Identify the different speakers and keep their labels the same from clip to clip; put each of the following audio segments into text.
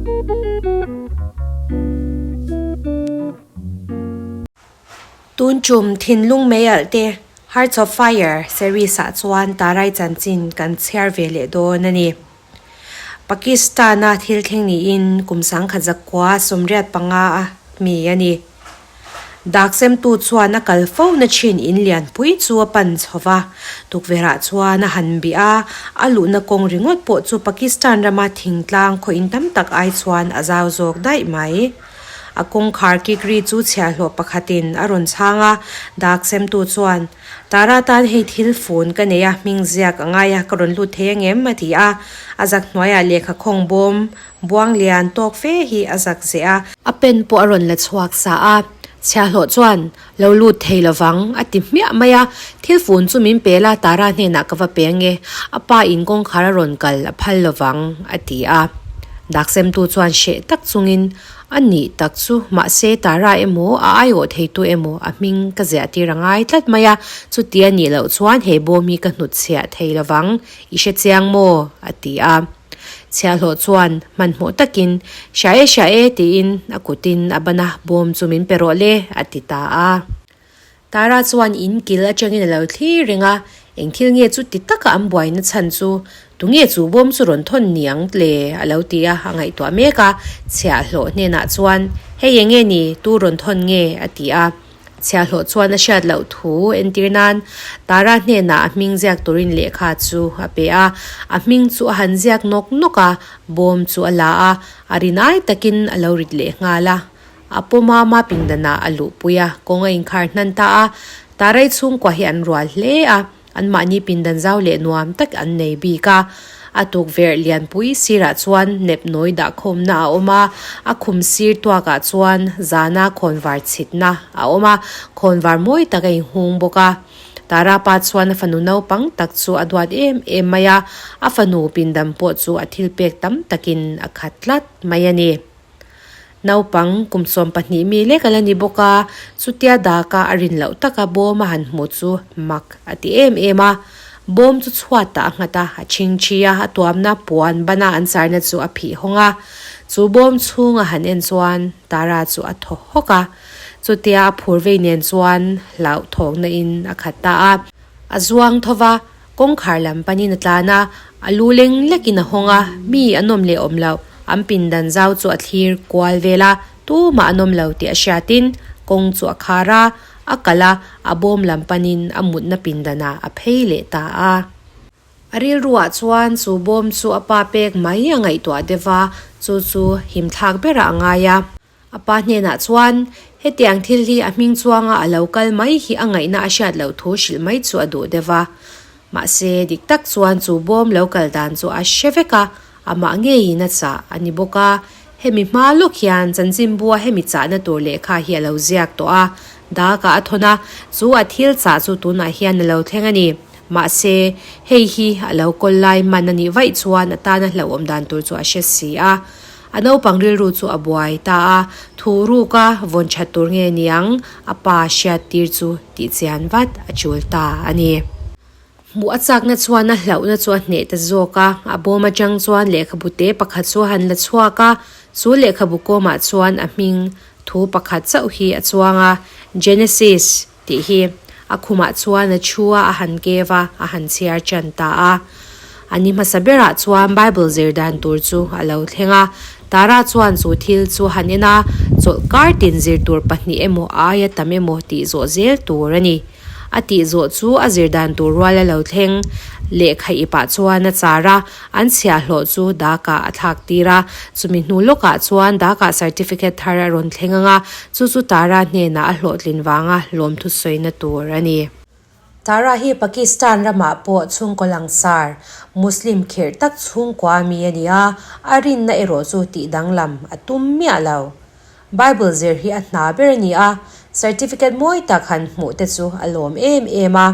Speaker 1: Tun tum thinlung mei alh te Hearts of Fire series ah chuan Tarai chanchin kan chhiar ve leh dawn a ni. Pakistan-a thil thleng niin kum sangkhat zakua 85 a mi a ni. Dak semtu chuan a kal fo na thin in lianpui chu a pan chho va, tukverhah chuan a han bih a, a luhna kawng ringawt pawh chu Pakistan rama thingtlang khaw in tam tak ai chuan a zau zawk daih mai. A kawngkhar kik ri chu chhiahhlawh pakhatin a rawn chhang a, dak semtu chuan, Tara tan hei thil fun ka nei a, hming ziak a ngai a, ka rawn lut thei angem? a ti a. A zak hnuaiah lehkha khawng bawm buang lian tawk fe hi a zak zeh a. A pen pawh a rawn la chhuak sa a, chhiahhlawh chuan, Lo lut thei lovang, a ti hmiah mai a. Thil fun chu min pe la, Tara hnenah ka va pe ange, a pa in kawngkhar a rawn kal a phal lovang, a ti a. Daksemtu chuan hreh tak chungin, A nih tak chu, mahse Tara emaw, a aiawh theitu emaw a hming ka ziah tir a ngai tlat mai a, chuti a nih loh chuan he bawm hi ka hnutchhiah thei lovang, i hre chiang maw? a ti a. Chhiahhlawh chuan hmanhmawh takin, Hria e, hria e, tiin a kutin a ban a, bawm chu min pe rawh le, a ti ta a. Tara chuan in kil atangin a lo thlir reng a, eng thil nge chu ti taka an buaina chhan chu tunge chu bawm chu rawn thawn ni ang tle a lo ti a, a ngaihtuah mek a, chhiahhlawh hnenah chuan hei eng nge ni tu rawn thawn nge a ti a, chhiahhlawh chuan a hriat loh thu entir nan Tara hnenah a hming ziak turin lehkha chu a pe a, a hming chu a han ziak nawk nawk a, bawm chu a la a, a rinai takin a lo rit leh nghal a. A pawma ma pindanah a luhpui a, kawng a inkhar hnan ta a. Tarai chhungkua hi an rual hle a, anmahni pindan zau leh nuam tak an nei bik a. A tukverh lianpui sirah chuan nep nawi dahkhawmna a awm a, a khum sir tuakah chuan zana khawnvar chhitna a awm a, khawnvar mawi tak a inhung bawk a. Tara pa chuan a fanu naupang tak chu a duat em em mai a, a fanu pindan pawh chu a thilpek tam takin a khat tlat mai a ni. Naupang kum 12 mi lek a la ni bawk a, chutia daka a rin loh taka bawm a han hmuh chu mak a ti em em a. Bawm chu chhuatah a nghat a, a chingchi a, a tuamna puan bana an charna chu a phih hawng a. Chu bawm chhung a han en chuan Tara chu a thaw hawk a, chutia a phur vei nen chuan hlauhthawkna in a khat ta a. A zuang tho va, Kawngkhar lam panin a tlan a, a lu leng lekin a hawng a, mi an awm leh awm loh, an pindan zau chu a thlir kual vel a, tumah an awm lo tih a hriatin kawng chu a khar a, a kalh a, a bawm lam panin a mutna pindanah a phei leh ta a. A rilruah chuan chu bawm chu a pa pek mai a ngaihtuah deuh va, chu chu himthlak berah a ngai a. A pa hnenah chuan, Hetiang thil hi a hming chuanga a lo kal mai hi a ngaihna a hriat loh thu hrilh mai chu a duh deuh va. Mahse, dik tak chuan chu bawm lo kal dan chu a hre vek a, amah ngeiin a chah a ni bawk a. Hemi hma lawk hian chanchinbua hemi chahna tur lehkha hi a lo ziak tawh a, dakah a thawn a, chu a thil chah chu tunah hian a lo thleng a ni. Mahse, hei hi a lo kawl lai man a nih vaih chuan a tana hlauhawm dan tur chu a hre si a. A naupang rilru chu a buai ta a, thu ruka vawn that tur nge niang a pa hriat tir chu tih chian vat a tul ta a ni. Hmuh a chakna chuan a hlauhna chu a hneh ta zawk a, a bawm atang chuan lehkhabu te pakhat chu a han la chhuak a, chu lehkhabu kawmah chuan a hming thu pakhat chauh hi a chuang a, Genesis tih hi. A khumah chuan a thu a, a han kev a, a han chhiar tan ta a. A ni hmasa berah chuan Bible zir dan tur chu a lo thleng a. Tara chuan chu thil chu han en a, chawlh kar tin zir tur pahnih emaw aia tam emaw tih zawh zel tur a ni. A tih zawh chu a zir dan tur rual a lo thleng. Lehkha ipah chuan a char a, an chhiahhlawh chu Dakah a thlak tir a. Chumi hnu lawkah chuan Dakah certificate thar a rawn thleng ang a, chu chu Tara hnenah a hlawhtlin vanga lawmthu sawina tur a ni. Tara hi Pakistan ramah pawh chhungkaw langsar, Muslim khirh tak chhungkua mi a ni a, a rinna erawh chu tih danglam a tum miah lo. Bible zir hi a hna ber a ni a, certificate mawi tak han hmuh te chu a lawm em em a.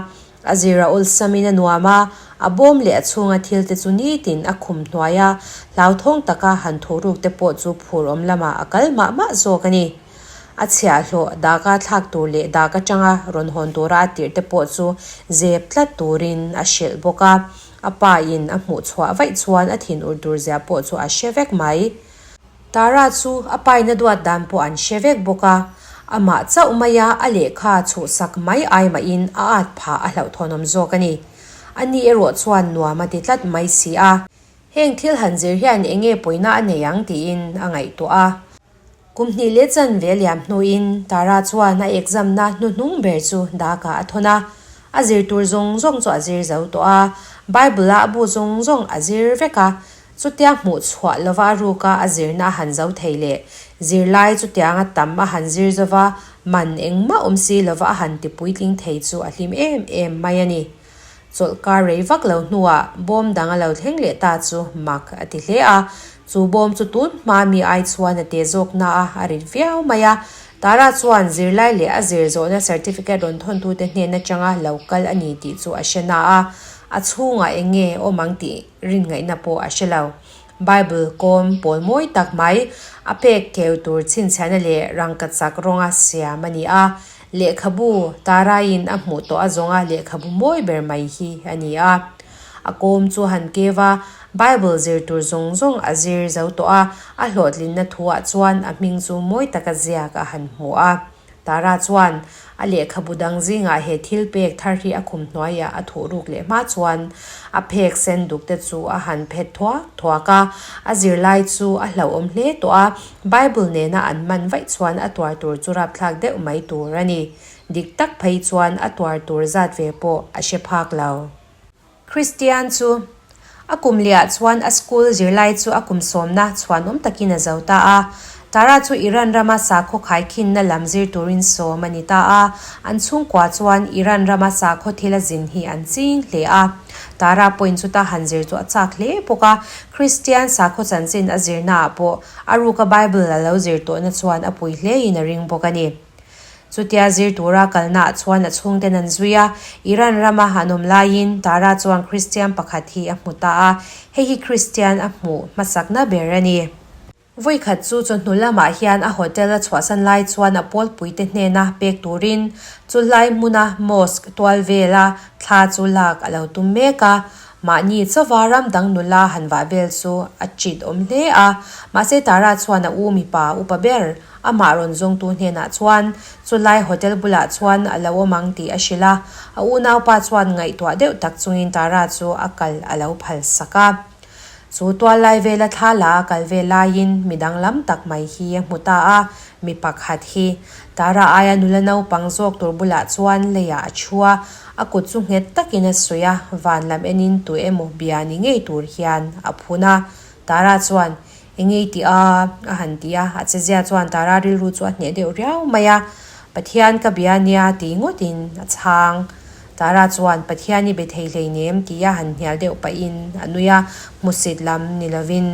Speaker 1: A zir a awlsamin a nuam a, a bawm leh a chhunga thil te chu nitin a khum hnuai a, hlauthawng taka han thuruk te pawh chu phur awm lamah a kal mah mah zawk a ni. A chhiahhlawh daka thlak tur leh dak atanga rawn hawn tura a tirh te pawh chu zep tlat turin a hrilh bawk a, a pa in a hmuh chhuah vaih chuan a thinur tur zia pawh chu a hre vek mai. Tara chu a paina duat dan pawh an hre vek bawk a, amah chauh maia a lehkha chhuhsak mai ai mahin a at phah a hlauhthawnawm zawk a ni. Ani erawh chuan nuam a ti tlat mai si a. Heng thil han zir hian eng nge pawina a nei ang tiin a ngaihtuah a. Kum hnih leh chanve liam hnuin Tara chuan a exam na hnuhnung ber chu Dhaka a thawn a. A zir tur zawng zawng chu a zir zo tawh a, Bible a a bu zawng zawng a zir vek a. Chutia hmuh chhuah lova a ruka a zirna a han zo thei leh zirlai chutianga tam a han zir zova man engmah awm si lova a han ti puitling thei chu a hlim em em mai a ni. Chawlhkar rei vak lo hnuah bawm dang a lo thleng leh ta chu mak a ti hle a, chu bawm chu tun hma mi ai chuan a te zawk na a, a rit viau mai a. Tara chuan zirlai leh a zir zawhna certificate rawn thawntute hnen atanga lo kal a ni tih chu a hre na a, a chhungah eng nge awm ang tih rin ngaihna pawh a hre lo. Bible kawm pawl mawi tak mai, a pek keu tur chhinchhiahna leh rangkachak rawnga siam a ni a. Lehkhabu Taraiin a hmuh tawh a zawnga lehkhabu mawi ber mai hi a ni a. A kawm chu han keu a, Bible zir tur zawng zawng a zir zo tawh a, a hlawhtlinna thuah chuan a hming chu mawi taka ziak a han hmu a. Tara chuan a lehkhabu dang zingah he thil pek thar hi a khum hnuaiah a thuh ruk leh hma chuan a phek sen duk te chu a han phet thuak thuak a. A zirlai chu a hlauhawm hle tawh a, Bible nena an man vaih chuan a tuar tur chu rapthlak deuh mai tur a ni. Dik tak phei chuan a tuar tur zat ve pawh a hre phak lo. Kristian chu a kum lehah chuan a school zirlai chu a kum sawmna chhuanawm takin a zo ta a. Tara chu Iran rama sakhaw khaikhinna lam zir turin sawm a ni ta a. An chhungkua chuan Iran rama sakhaw thil a zin hi an ching hle a. Tara pawhin chuta han zir chu a chak hle bawk a. Kristian sakhaw chanchin a zirnaah pawh a ruka Bible a lo zir tawhna chuan a pui hlein a ring bawk a ni. Chutia zir tura kalnaah chuan a chhungten an zui a, Iran rama an awm laiin Tara chuan Kristian pakhat hi a hmu ta a, hei hi Kristian a hmuh hmasakna ber a ni. Vawikhat chu chawhnu lamah hian a hotel a chhuahsan lai chuan a pawlpuite hnena pek turin chulai hmuna mosque tual vela thla chu lak a lo tum mek a, Mahni chauva ram dang nula han vah vel chu a chit awm hle a, mahse Tara chuan a u mipa upa ber amah rawn zawngtu hnenah chuan chulai hotel bulah chuan a lo awm ang tih a hrilh a, a unaupa chuan ngaihtuah deuh tak chungin Tara chu a kal a lo phal sak a. Chu tual lai vela thla la a kal ve laiin mi danglam tak mai hi a hmu ta a, mi pakhat hi Tara aia nula naupang zawk tur bulah chuan leiah a thu a, A kut chu nghet takin a suih a, van lam enin tu emaw bia ni ngei tur hian a phun a. Tara chuan, Eng ngei tih a? a han ti a, a chezia chuan Tara rilru chu a hneh deuh riau mai a. Pathian ka bia nia ti ngawtin a chhang. Tara chuan, Pathian i be thei hleinem ti a han hnial deuh pahin a nui a, hmusit lam ni lovin,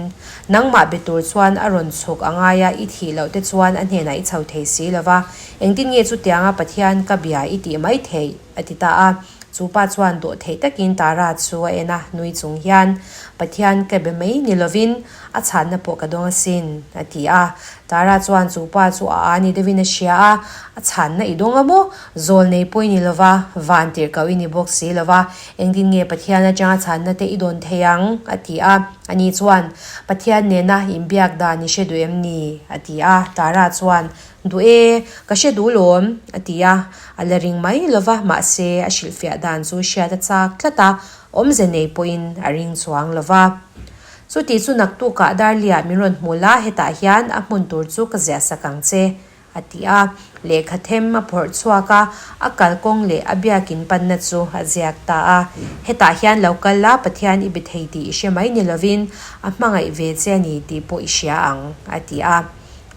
Speaker 1: Nangmah be tur chuan a rawn chhuk a ngai a, i thih loh te chuan a hnenah i chho thei si lo va. Engtin nge chutianga Pathian ka bia i tih mai theih? a ti ta a. Chu pa chuan dawh theih takin Tara chu a en a, nui chung hian, Pathian ka be mai ni lovin a chhanna pawh ka dawng asin, a ti a. Tara chuan chu pa chu a a ni deuhin a hria a, A chhanna i dawng a maw? Zawl nei pawh i ni lova, van tirh koh i ni bawk si lova, engtin nge Pathian atanga chhanna te i dawn thei ang? a ti a. Ani chuan, Pathian nena inbiak dan i hre duh em ni? a ti a. Tara chuan, Duh e, ka hre duh lawm, a ti a. A la ring mai lo va, mahse a hrilhfiah dan chu hriat a chak tlat a, awmze nei pawhin a ring chuang lo va. Chuti chu naktukah Darliah min rawn hmu la, hetah hian a hmun tur chu ka ziah sak ang che, a ti a. Lehkha them a phawrh chhuak a, a kalkawng leh a biakin panna chu a ziak ta a. Hetah hian lo kal la, Pathian i be thei tih i hre mai ni lovin a hmangaih ve che a ni tih pawh i hria ang, a ti a.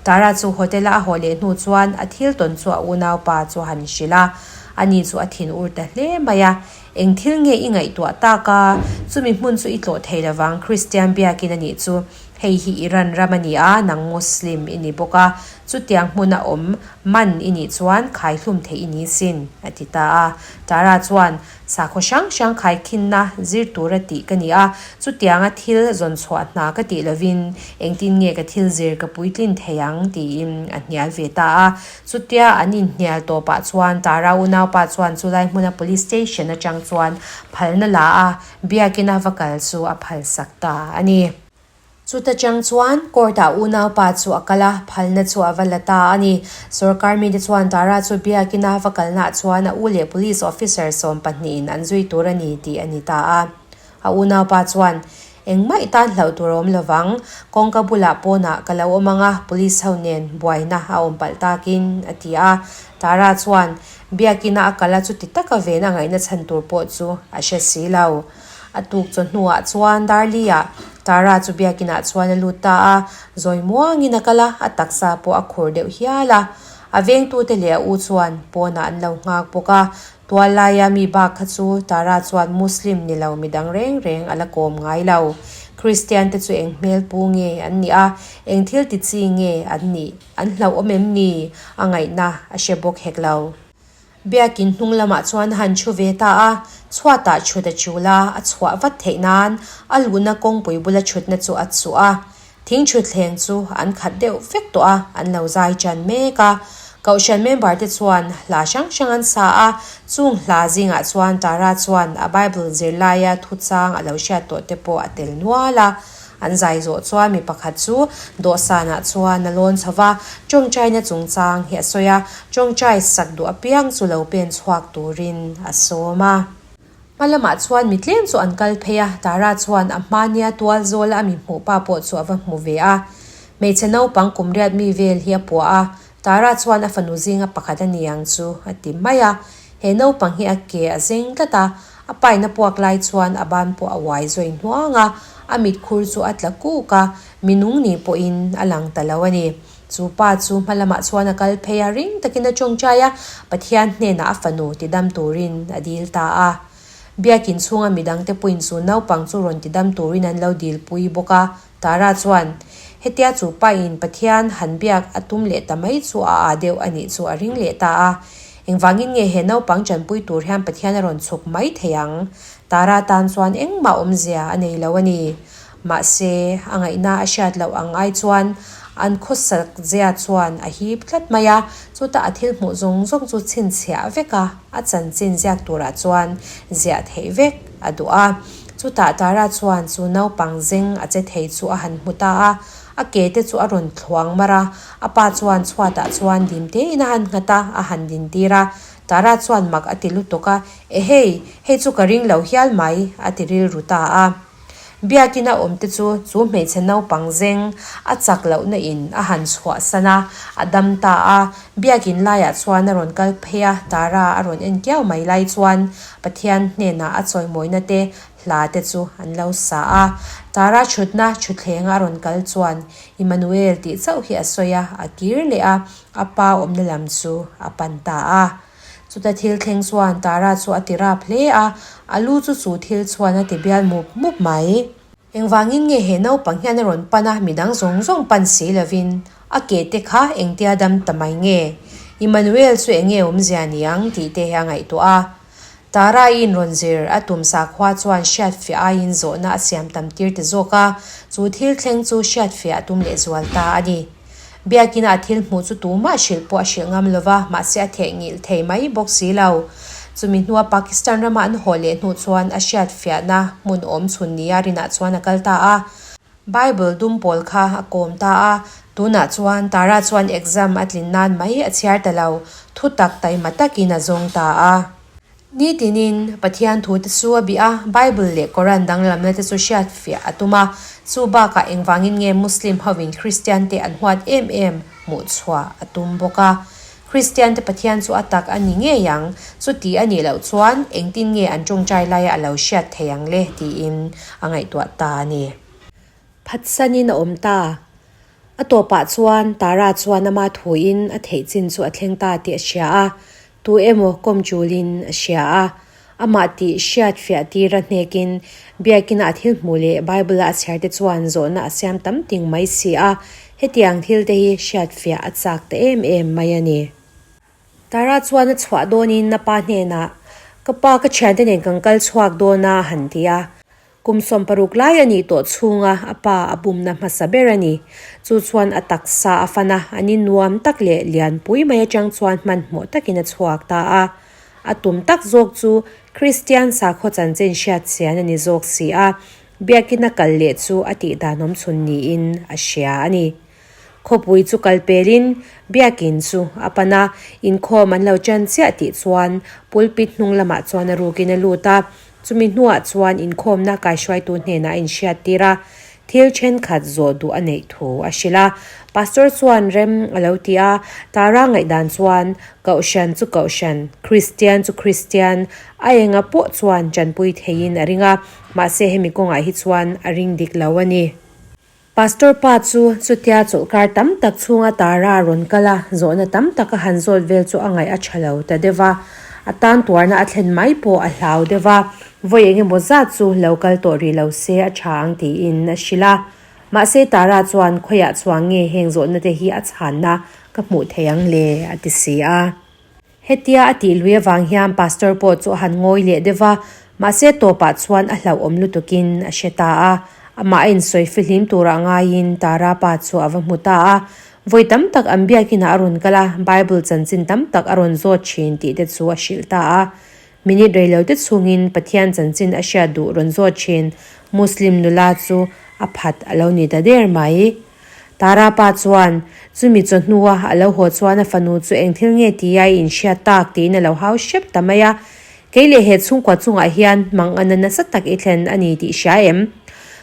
Speaker 1: Tara chu hotel-a a haw leh hnu chuan a thil tawn chu a unaupa chu a han hrilh a, ani chu a thin ur ta hle mai a. Eng thil nge i ngaihtuah tak a? Chumi hmun chu i tlawh thei lovang, Kristian biakin a nih chu. Hei hi Iran ram a ni a, nang Muslim i ni bawk a, chutiang hmun a awm man i nih chuan khaihlum theih i ni sin, a ti ta a. Tara chuan Sakhaw hrang hrang khaikhinna zir tura tih ka ni a, chutianga thil zawn chhuah hna ka tih lovin engtin nge ka thil zir ka puitlin thei ang tiin a hnial ve ta a. Chutia an inhnial tawpah chuan Tara unaupa chuan chulai hmuna police station atang chuan phalna la a, biakina va kal chu a phalsak ta a ni. Chuta chang chuan court-ah unaupa chu a kal a, phalna chu a va la ta a ni. Sorkar mite chuan Tara chu biakina va kalnaah chuan a u leh police officer sawmpahnihin an zui tur a ni tih a ni ta a. A unaupa chuan, Engmah i tan hlauh tur a awm lovang, kawngka bulah pawnah ka lo awm ang a, police ho nen buaina a awm palh takin, a ti a. Tara chuan biakina a kal a chuti taka ven a ngaihna chhan tur pawh chu a hre si lo. A tuk chawhnuah chuan Darli-ah Tara chu biakinah chuan a lut ta a, zawi muangin a kal a, a taksa pawh a khur deuh hial a. A vengtute leh a u chuan pawnah an lo nghak bawk a, tual laia mi bak kha chu Tara chuan Muslim ni lo midang reng reng a la kawm ngai lo. Kristian te chu eng hmel pu nge an nih a, eng thil ti chi nge an nih, an hlauhawm em ni? A ngaihna a hre bawk hek lo. Biakin hnung lamah chuan a han thu ve ta a, chhuatah chhut a chul a, a chhuah vat theih nan a luhna kawngpui bula chhutna chu a chuh a. Thing thutthleng chu an khat deuh vek tawh a, an lo zai ṭan mek a. Kohhran member te chuan hla hrang hrang an sa a, chung hla zingah chuan Tara chuan a Bible zirlaia thuchang a lo hriat tawh te pawh a tel nual a. An zai zawh chuan mi pakhat chu dawhsanah chuan a lawn chho va, tawngtaina chungchang hi a sawi a, tawngtai sak duh apiang chu lo pen chhuak turin a sawm a. Hma lamah chuan mi tlem chu an kal phei a, Tara chuan a hmania tual zawla a mi hmuh pa pawh chu a va hmu ve a. Hmeichhe naupang kum riat mi vel hi a puah a, Tara chuan a fanu zinga pakhat a ni ang chu a ti mai a. He naupang hi a ke a zeng tlat a, a paina puak lai chuan a ban pawh a uai zawi hnuang a, a mitkhur chu a tla kuk a, mi nung ni pawhin a lang ta lo a ni. Chu pa chu hma lamah chuan a kal phei a, ring takin a tawngtai a, Pathian hnenah a fanu tidam turin a dil ta a. Biakin chhunga midangte pawhin chu naupang chu rawn tidam turin an lo dilpui bawk a. Tara chuan, Hetia chu pain Pathian han biak a tum leh ta mai chu a aa deuh a nih chu a ring leh ta a. Engvangin nge he naupang chanpui tur hian Pathian a rawn chhuk mai thei ang? Tara tan chuan engmah awmzia a nei lo a ni. Mahse, a ngaihna a hriat loh ang ai chuan an khawsak zia chuan a hip tlat mai a, chutah a thil hmuh zawng zawng chu chhinchhiah vek a, a chanchin ziak turah chuan ziah theih vek a duh a. Chutah Tara chuan chu naupang zeng a che thei chu a han hmu ta a, a ke te chu a rawn thluang mar a, a pa chuan chhuatah chuan dim tein a han nghat a, a han dintir a. Tara chuan mak a ti lutuk a, Ehei, hei chu ka ring lo hial mai, a ti rilru ta a. Biakin a awm te chu chu hmeichhe naupang zeng a chak lohna in a han chhuahsan a, a dam ta a. Biakin laiah chuan a rawn kal phei a, Tara a rawn en kiau mai lai chuan Pathian hnenah a chawimawina te hla te chu an lo sa a. Tara thutna thutthleng a rawn kal chuan Immanuel tih chauh hi a sawi a, a kir leh a, a pa awmna lam chu a pan ta a. Chuta thil thleng chuan Tara chu a ti rap hle a, a lu chu chu thil chuan a ti bial mup mup mai. Engvangin nge he naupang hian a rawn pan a, midang zawng zawng pan si lovin a ke te kha engtia dam ta mai nge? Immanuel chu enge awmzia niang tih te hi a ngaihtuah a. Tara i inrawn zir a tum sakhua chuan hriatfiah aiin zawhna a siam tam tir ta zawk a, chu thil thleng chu hriatfiah a tum lehzual ta a ni. Biakina a thil hmuh chu tumah hrilh pawh a hrilh ngam lova, mahse a thehngilh thei mai bawk si lo. Chumi hnua Pakistan rama an haw leh hnuh chuan a hriatfiahna hmun awm chhun nia rinah chuan a kal ta a. Bible dum pawl kha a kawm ta a, tunah chuan Tara chuan exam a tlin nan mai a chhiar ta lo, thutak taima takin a zawng ta a. Nitinin Pathian thute chu a bih a, Bible leh Koran danglamna te chu hriatfiah a tum a, chu bakah engvangin nge Muslim hovin Kristian te an huat em em hmuh chhuah a tum bawk a. Kristian te Pathian chu a tak a ni ngei ang, chuti a nih loh chuan engtin nge an tawngtai laia a lo hriat thei ang le tiin a ngaihtuah ta a ni. Phatsanin a awm ta. A tawpah chuan Tara chuan ama thuin a theih chin chu a thleng ta tih a hria a, tu emaw kawm chulin a hria a. Amah tih hriat fiah tira hnekin Biakina a thil hmuh leh Bible-a a chhiar te chuan zawhna a siam tam ting mai si a, hetiang thil te hi hriat fiah a chak ta em em mai a ni. Tara chuan a chhuah dawnin a pa hnenah, Ka pa ka thiante nen kan kal chhuak dawn a, han ti a. Kum 60 lai a nih tawh chhunga a pa a bumna hmasa ber a ni. Chu chuan a taksa a fan a, a ni nuam tak leh lianpui mai atang chuan hmanhmawh takin a chhuak ta a. A tum tak zawk chu Kristian sakhaw chanchin hriat chian a ni zawk si a. Biakina kal leh chu a tih dan awm chhun niin a hria a ni. Khawpui chu kal pelin Biakin chu a pan a, inkhawm an lo ṭan chiah tih chuan pulpit hnung lamah chuan a rukin a lut a, chumi hnuah chuan inkhawmna kaihruaitu hnenah a inhriattir a, thil ṭhenkhat zawh duh a neih thu a hrilh a. Pastor chuan rem a lo ti a, Tara ngaihdan chuan Kohhran chu Kohhran, Kristian chu Kristian, a enga pawh chuan ṭanpui theiin a ring a, mahse hemi kawngah hi chuan a ring dik lo a ni. Pastor pa chu chutia chawlhkar tam tak chhunga Tara a rawn kal a, zawhna tam tak a han zawt vel chu a ngaih a tha lo ta deuh a. A tan tuarna a thlen mai pawh a hlau deuh a, vawi eng emaw zat chu lo kal tawh rih lo se a tha ang tiin a hrilh a. Mahse Tara chuan khawiah chuang nge heng zawhna te hi a chhanna ka hmuh thei ang le a ti si a. Hetia a tih lui avang hian Pastor pawh chu a han ngawi leh deuh va, mahse tawpah chuan a hlauhawm lutukin a hre ta a. Amah a insawi fihlim turah ngaiin Tara pa chu a va hmu ta a. Vawi tam tak an biakinah a rawn kal a, Bible chanchin tam tak a rawn zawt thin tih te chu a hrilh ta a. Minute reilote chhungin Pathian chanchin a hriat duh rawn zawt thin Muslim nula chu a phat a lo ni ta der mai. Tara pa chuan, Chumi chawhnua a lo haw chuan a fanu chu eng thil nge tia i inhriat tak? tiin a lo hau hrep ta mai a. Kei leh he chhungkua chungah hian mang ana nasa tak i thlen a ni tih hria em?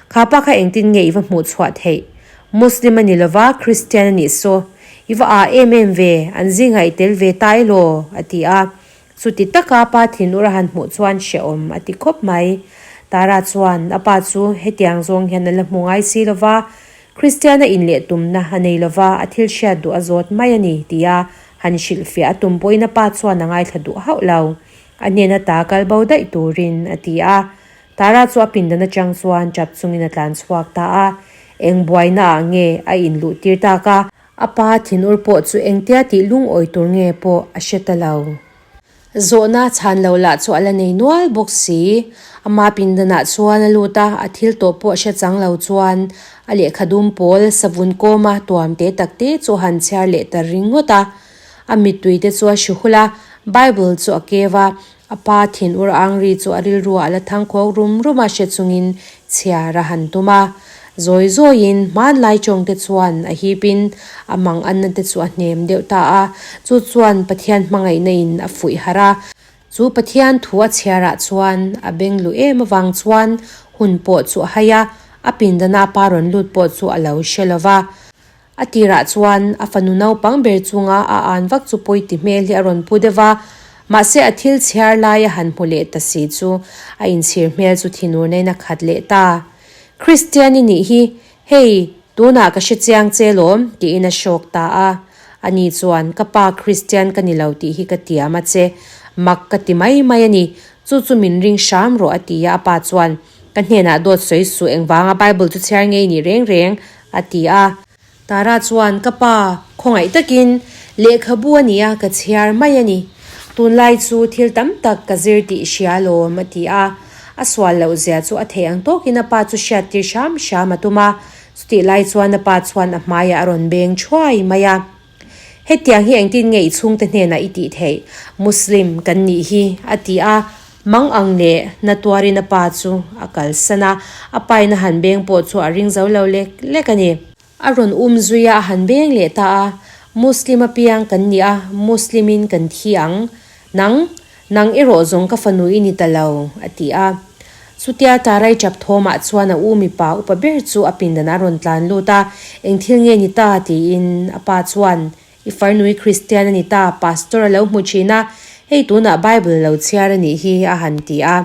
Speaker 1: Kha pa kha engtin nge i va hmuh chhuah theih? Muslim a ni lova, Christian a nih saw. I va ah em em ve, an zingah i tel ve ta elaw? a ti a. Chuti taka pa thinur a han hmuh chuan hrehawm a ti khawp mai. Tara chuan a pa chu hetiang zawng hian a la hmu ngai si lo va, Kristiana inleh tumna a nei lo va, a thil hriat duh a zawt mai a ni tia han hrilhfiah a tum pawhin a pa chuan a ngaithla duh hauh lo. A hnena ta kal bo daih turin a ti a. Tara chu a pindan atang chuan tap chungin a tlan chhuak ta a, eng buaina ah nge a inluh tir tak a? A pa thinur pawh chu engtia tih lungawi tur nge pawh a hre ta lo. Zawhna chhan lo lah chu a la nei nual bawk si. Ama pindanah chuan a lut a, a thil tawh pawh hre chang lo chuan a lehkha dum pawl savun kawma tuam te tak te chu a han chhiar leh ta ringawt a. A mittui te chu a hri hul a, Bible chu a keu a, a pa thinur angri chu a rilruah a la thangkhawk rum rum a hre chungin chhiar a han tum a. Zawi zawiin hmanlai tawngte chuan a hipin a mang anna te chu a hnem deuh ta a, chu chuan Pathian hmangaihna in a fuih harh a. Chu Pathian thu a chhiarah chuan a beng luh em avang chuan hun pawh chu a hai a, a pindana pa rawn lut pawh chu a lo hre lo va. A tirah chuan a fanu naupang ber chunga a an vak chu pawi ti hmel hi a rawn pu deuh va, mahse a thil chhiar lai a han hmu leh ta si chu a inchhir hmel chu thinur naiin a khat leh ta. Kristian i nih hi, hei, tunah ka hre chiang che lawm, tiin a hrawk ta a. Ani chuan, Ka pa Kristian ka ni lo tih hi ka tiam a che, mak ka ti mai mai a ni, chu chu min ring hram rawh a ti a, a pa chuan, Ka hnenah dawt sawi suh engvanga Bible chu chhiar ngei ni reng reng, a ti a. Tara chuan, Ka pa, khawngaih takin lehkhabu a nia ka chhiar mai a ni. Tunlai chu thil tam tak ka zir tih hria lawm, a ti a. A sual loh zia chu a theih ang tawkin a pa chu hriattir hram hram a tum a. Chutih lai chuan a pa chuan a hmaiah a rawn beng thuai mai a. Hetiang hi engtin nge i chhungte hnenah i tih theih? Muslim kan nih hi, a ti a. Mang ang leh na tuarin a pa chu a kalsan a, a pain a han beng pawh chu a ring zo lo lek lek a ni. A rawn um zui a, a han beng leh ta a, Muslim apiang kan ni a, Muslimin kan thi ang. Nang, nang erawh zawng ka fanu i ni ta lo, a ti a. Chutia Tarai chap thawmah chuan a u mipa upa ber chu a pindanah a rawn tlan lut a, Eng thil nge ni ta? tiin a pa chuan, I farnui Kristian a ni ta, Pastor a lo hmu thin a, hei tunah Bible lo chhiar a nih hi, a han ti a.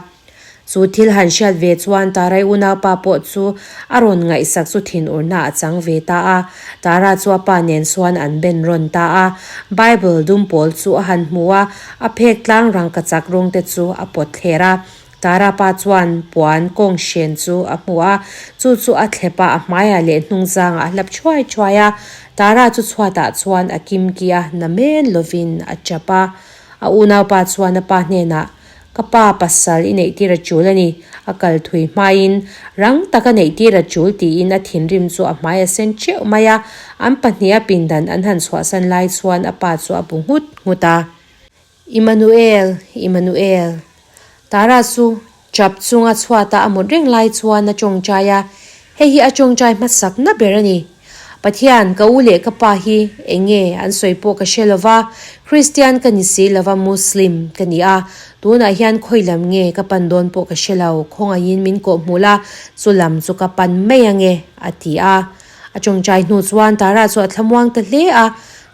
Speaker 1: Chu thil han hriat ve chuan Tarai unaupa pawh chu a rawn ngaihsak chu thinurna a chang ve ta a. Tara chu a pa nen chuan an ben rawn ta a. Bible dum pawl chu a han hmu a, a phek tlang rangkachak rawng te chu a pawt thler a. Tara pa chuan puan kawng hren chu a hmu a, chu chu a thlep a, a hmaiah leh hnungzangah a hlap thuai thuai a. Tara chu chhuatah chuan a kimki a, namen lovin a tap a. A unaupa chuan a pa hnenah, Ka pa pasal i neihtir a tul a ni, a kal thui hmain rang taka neihtir a tul tiin a thinrim chu a hmai a sen teuh mai a, an pahniha pindan an han chhuahsan lai chuan a pa chu a bu nghut nghut a. Immanuel, Immanuel. Tara chu. Chap chunga chhuata a mut reng lai chuan a tawngtai a, hei hi a tawngtai hmasakna ber a ni. Pathian, ka u leh ka pa hi eng nge an sawi pawh ka hre lo va, Kristian ka ni si lo va, Muslim ka ni a, tunah hian khawi lam nge ka pan dawn pawh ka hre lo, khawngaihin min kawh hmu la, chu lam chu ka pan mai ange, a ti a. A tawngtai hnu chuan Tara chu a thlamuang ta hle a,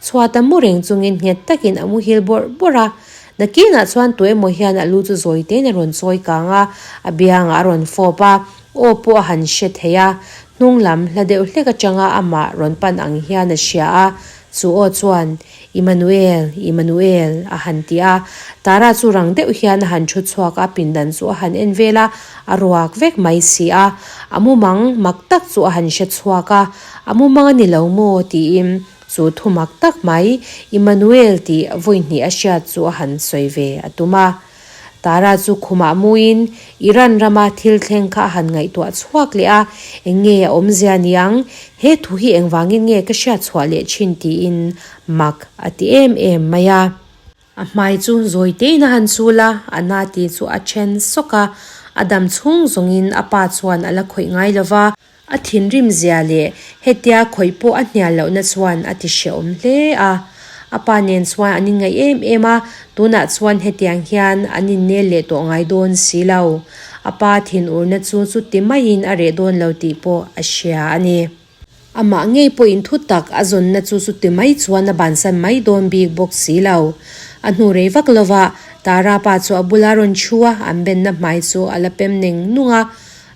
Speaker 1: chhuata mu reng chungin nghet takin a muhil bawrh bawrh a. Nakinah chuan tuemaw hian a lu chu zawi tein a rawn chawi kang a, a biangah a rawn fawp a, aw pawh a han hre thei a, hnung lam hla deuh hlek atanga amah rawn pan ang hian a hria a, chu aw chuan, Immanuel, Immanuel, a han ti a. Tara chu rang deuh hian a han thu chhuak a, pindan chu a han en vel a, a ruak vek mai si a. A mumang mak tak chu a han hre chhuak a, a mumang a ni lo maw tiin Chu thu mak tak mai, Immanuel tih vawi hnih a hriat chu a han sawi ve a tum a. Tara chu khumah muin Iran rama thil thleng kha a han ngaihtuah chhuak leh a, eng nge a awmzia niang, he thu hi engvangin nge ka hriat chhuah leh thin tiin mak a ti em em mai a. A hmai chu zawi tein a han chul a, a na tih chu a then sawk a, a dam chhung zawngin a pa chuan a la khawih ngai lo va. A thinrim zia leh hetia khawih pawh a hnial lohna chuan a ti hrehawm hle a. A pa nen chuan an inngaih em em a, tunah chuan hetiang hian an innel leh tawh ngai dawn si lo. A pa thinurna chu chuti maiin a reh dawn lo tih pawh a hria a ni. Amah ngei pawhin thu tak a zawnna chu chuti mai chuan a bansan mai dawn bik bawk si lo. A hnu rei vak lova Tara pa chu a bula rawn chhu a, an benna hmai chu a la pem neng nung a.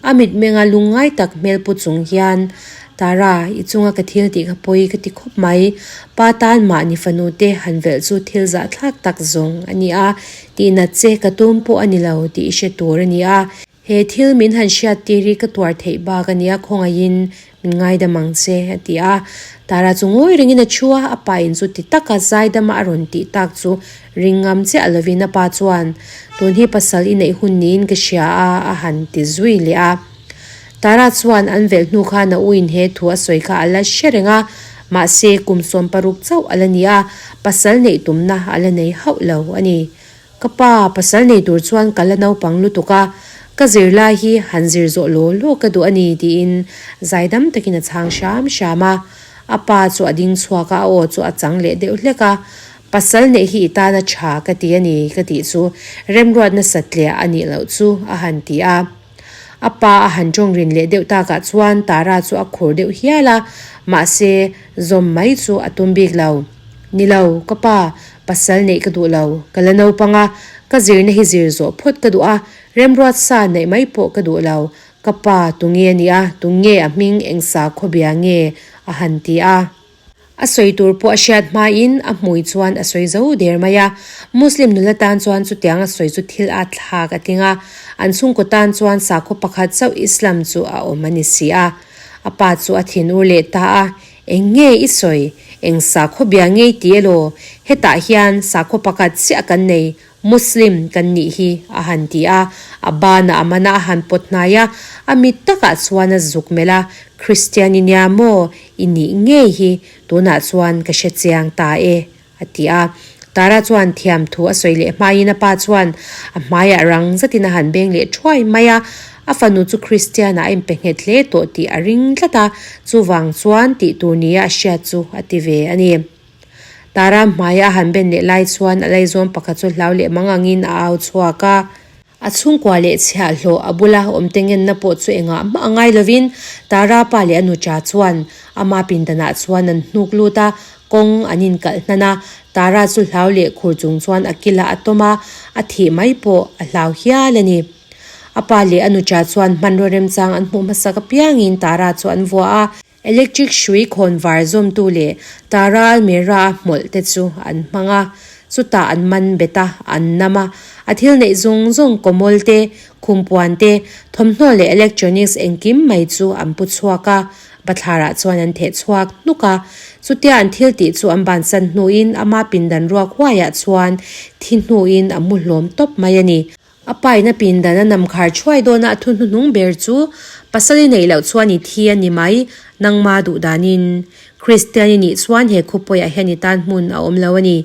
Speaker 1: A mitmenga lungngai tak hmel pu chung hian, Tara, i chunga ka thil tih kha pawi ka ti khawp mai. Pa tan mahni fanu te han velh chu thil zahthlak tak zawng a ni a, tihnat che ka tum pawh a ni lo tih i hre tur a ni a. He thil min han hriat tir hi ka tuar theih bak a nia khawngaihin min ngaidam ang che, a ti a. Tara chu ngawi rengin a thu a, a pa in chu ti taka zaidama a rawn tih tak chu ring ngam chiah lovin a pa chuan, Tun hi pasal i neih hun niin ka hria a, a han ti zui leh a. Tara chuan an velh hnu khan a uin he thu a sawi kha a la hre reng a, mahse kum 16 chauh a la ni a, pasal neih tumna a la nei hauh lo a ni. Ka pa, pasal nei tur chuan ka la naupang lutuk a, ka zirlai hi han zir zawh law law ka duh a ni tiin zaidam takin a chhang hram hram a. A pa chu a ding chhuak a, a aw chu a chang leh deuh hlek a. Pasal neih hi i tana tha ka ti a ni ka tih chu remruat nasa tliah a nih loh chu a han ti a. A pa a han tawng rin leh deuh takah chuan Tara chu a khur deuh hial a, mahse zawm mai chu a tum bik lo. Ni lo, ka pa, pasal neih ka duh lo, ka la naupang a, ka zirna hi zir zawh phawt ka duh a, remruat sa neih mai pawh ka duh lo, ka pa tunge a nia, tunge a hming eng sakhawbia nge a han ti a. A sawi tur pawh a hriat hmain a hmui chuan a sawi zo der mai a. Muslim nula tan chuan chutiang a sawi chu thil a thlak a tling a, an chhungkaw tan chuan sakhaw pakhat chauh Islam chu a awm a ni si a. A pa chu a thinur leh ta a, Eng nge i sawi? Eng sakhaw bia ngei ti elaw? Hetah hian sakhaw pakhat chiah kan nei, Muslim kan nih hi, a han ti a. A banah a mana a han pawt hnai a, a mit takah chuan a zuk melh a, Kristian i nia maw? I nih ngei hi tunah chuan ka hre chiang ta e, a ti a. Tara chuan thiam thu a sawi leh hmaiin a pa chuan a hmaiah rang zatin a han beng leh thuai mai a. A fanu chu Kristianah a inpe nghet hle tawh tih a ring tlat a, chuvang chuan tih tur nia a hriat chu a ti ve a ni. Tara hmaia a han ben leh lai chuan a laizawn pakhat chu hlau leh mang angin a au chhuak a. A chhungkua leh chhiahhlawh a bula awm te ngenna pawh chu engah mah a ngai lovin Tara pa leh a nucha chuan ama pindanah chuan an hnuk lut a, kawng an inkalh hnan a. Tara chu hlau leh khur chung chuan a kilah a tawm a, a thih mai pawh a hlau hial a ni. A pa leh a nucha chuan hmanraw remchang an hmuh hmasak apiangin Tara chu an vuah a. Electric hrui khawn var zawmtu leh Tara almirah a hmawlh te chu an hmang a, chutah an man bet a, an nam a. A thil neih zawng zawng kawmawl te, khumpuan te, thawmhnaw leh electronics engkim mai chu an pu chhuak a, bathlarah chuan an theh chhuak hnuk a. Chutia an thil tih chu an bansan hnuin ama pindan ruak huaiah chuan thi hnuin a mu hlawm tawp mai a ni. A paina pindan a nam khar thuai dawn a, a thu hnuhnung ber chu pasal i neih loh chuan i thi a ni mai, nangma duh danin. Kristian i nih chuan he khawpuiah hian i tan hmun a awm lo a ni.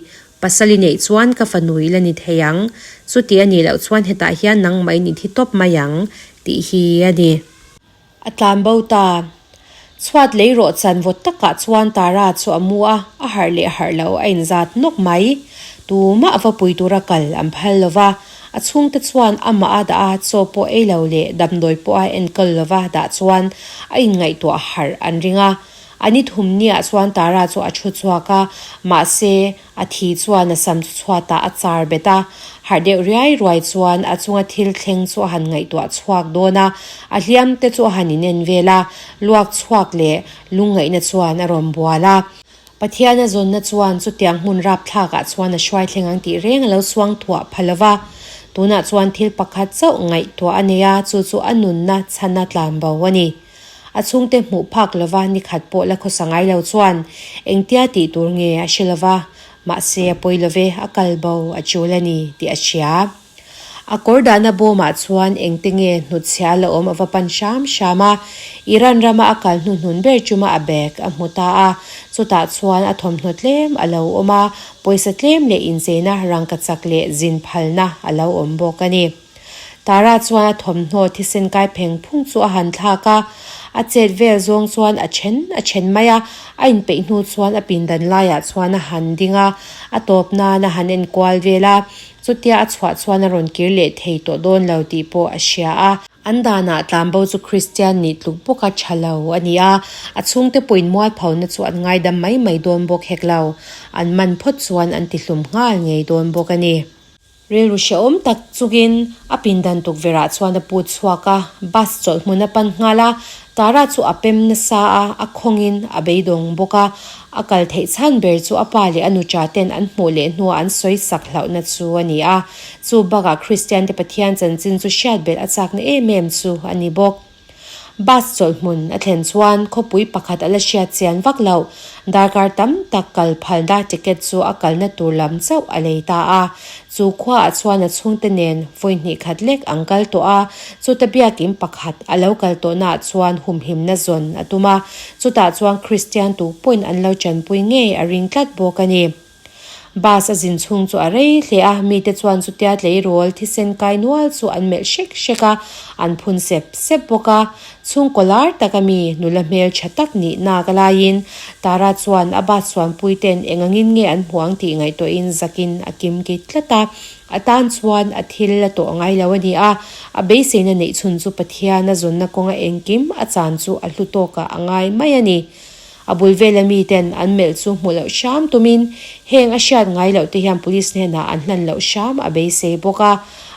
Speaker 1: Pasal i neih chuan ka fanu i la ni thei ang, chuti a nih loh chuan hetah hian nangmah in i thi tawp mai ang, tih hi a ni. A tlan bo ta. Chhuat lei rawh chan vawt takah chuan Tara chu a mu a, a harh leh harh lo a inzat nawk mai. Tumah va pui tura kal an phal lo va, a chhungte chuan amah a dah a, chaw pawh ei lo leh damdawi pawh a enkawl lo va dah chuan a inngaihtuah harh an ring a. A ni thum niah chuan Tara chu a thu chhuak a, mahse, a thi chuan a sam chu chhuatah a char bet a. Harh deuh riai ruai chuan a chunga thil thleng chu a han ngaihtuah chhuak dawn a, a hliam te chu a han inen vel a, luak chhuak leh lungngaihna chuan a rawn bual a. Pathian a zawnna chuan chutiang hmun rapthlakah chuan a hruai thleng ang tih reng a lo suang thuah pha lo va. Tunah chuan thil pakhat chauh ngaihtuah a nei a, chu chu a nunna chhana tlan bo a ni. A chhungte hmuh phak lova nikhat pawh la khawsa ngai lo chuan engtia tih tur nge a hre lova, mahse a pawi love a kal bo a chul a ni tih a hria. A kawr dahna bawmah chuan engte nge hnutchhia la awm a va pan hram hram a, Iran rama a kal hnuhnun ber chuma a bag a hmu ta a, chutah chuan a thawmhnaw tlem a lo awm a, pawisa tlem leh incheina rangkachak leh zin phalna a lo awm bawk a ni. Tara chuan a thawmhnaw thisen kai pheng phung chu a han thlak a, a chet vel zawng chuan a then a then mai a, a inpeih hnu chuan a pindan laiah chuan a han ding a, a tawp nan a han enkual vel a, chutia a chhuah chuan a rawn kir leh thei tawh dawn lo tih pawh a hria a. An danah tlanbo chu Kristian nih tluk bawka tha lo a ni a, a chhungte pawhin mualphona chu an ngaidam mai mai dawn bawk hek lo, an man phawt chuan an tihlum nghal ngei dawn bawk a ni. Rilru hrehawm tak chungin a pindan tukverhah chuan a put chhuak a, bus chawlh hmun a pan nghal a, Tara chu a pem nasa a, a khawngin a beidawng bawk a, a kal theih chhan ber chu a pa leh a nucha ten an hmuh leh hnuah an sawi sak hlauhna chu a ni a, chu bakah Kristian te Pathian chanchin chu hriat belh a chakna em em chu a ni bawk. Bus chawlh hmun a thlen chuan khawpui pakhat a la hriat chian vak loh. Darkar tam tak kal phalna ticket chu a kalna tur lam chauh a lei ta a. Chu khuaah chuan a chhungte nen vawi hnih khat lek an kal tawh a, chuta biakin pakhat a lo kal tawhnaah chuan humhimna zawn a tum a, chutah chuan Kristian tu pawhin an lo chanpui ngei a ring tlat bawk a ni. Bus a zin chhung chu a rei hle a, mite chuan chutia tleirawl thisen kai nual chu an melh hrek hrek a, an phun sep sep bawk a. Chhungkaw lar taka mi nula hmel tha tak nih nak a laiin Tara chuan a bus chuanpui ten eng angin nge an hmu ang tih ngaihtuahin zakin a kim ki tlat a. A tan chuan a thil la tawh ngai lo a ni a, a beiseina neih chhun chu Pathian a zawnna kawnga engkim a chan chu a hlu tawkah a ngai mai a ni. A bul vela miten an melh chu hmuh loh hram tumin heng a hriat ngai loh te hian police hnenah an hlan loh hram a beisei bawk a.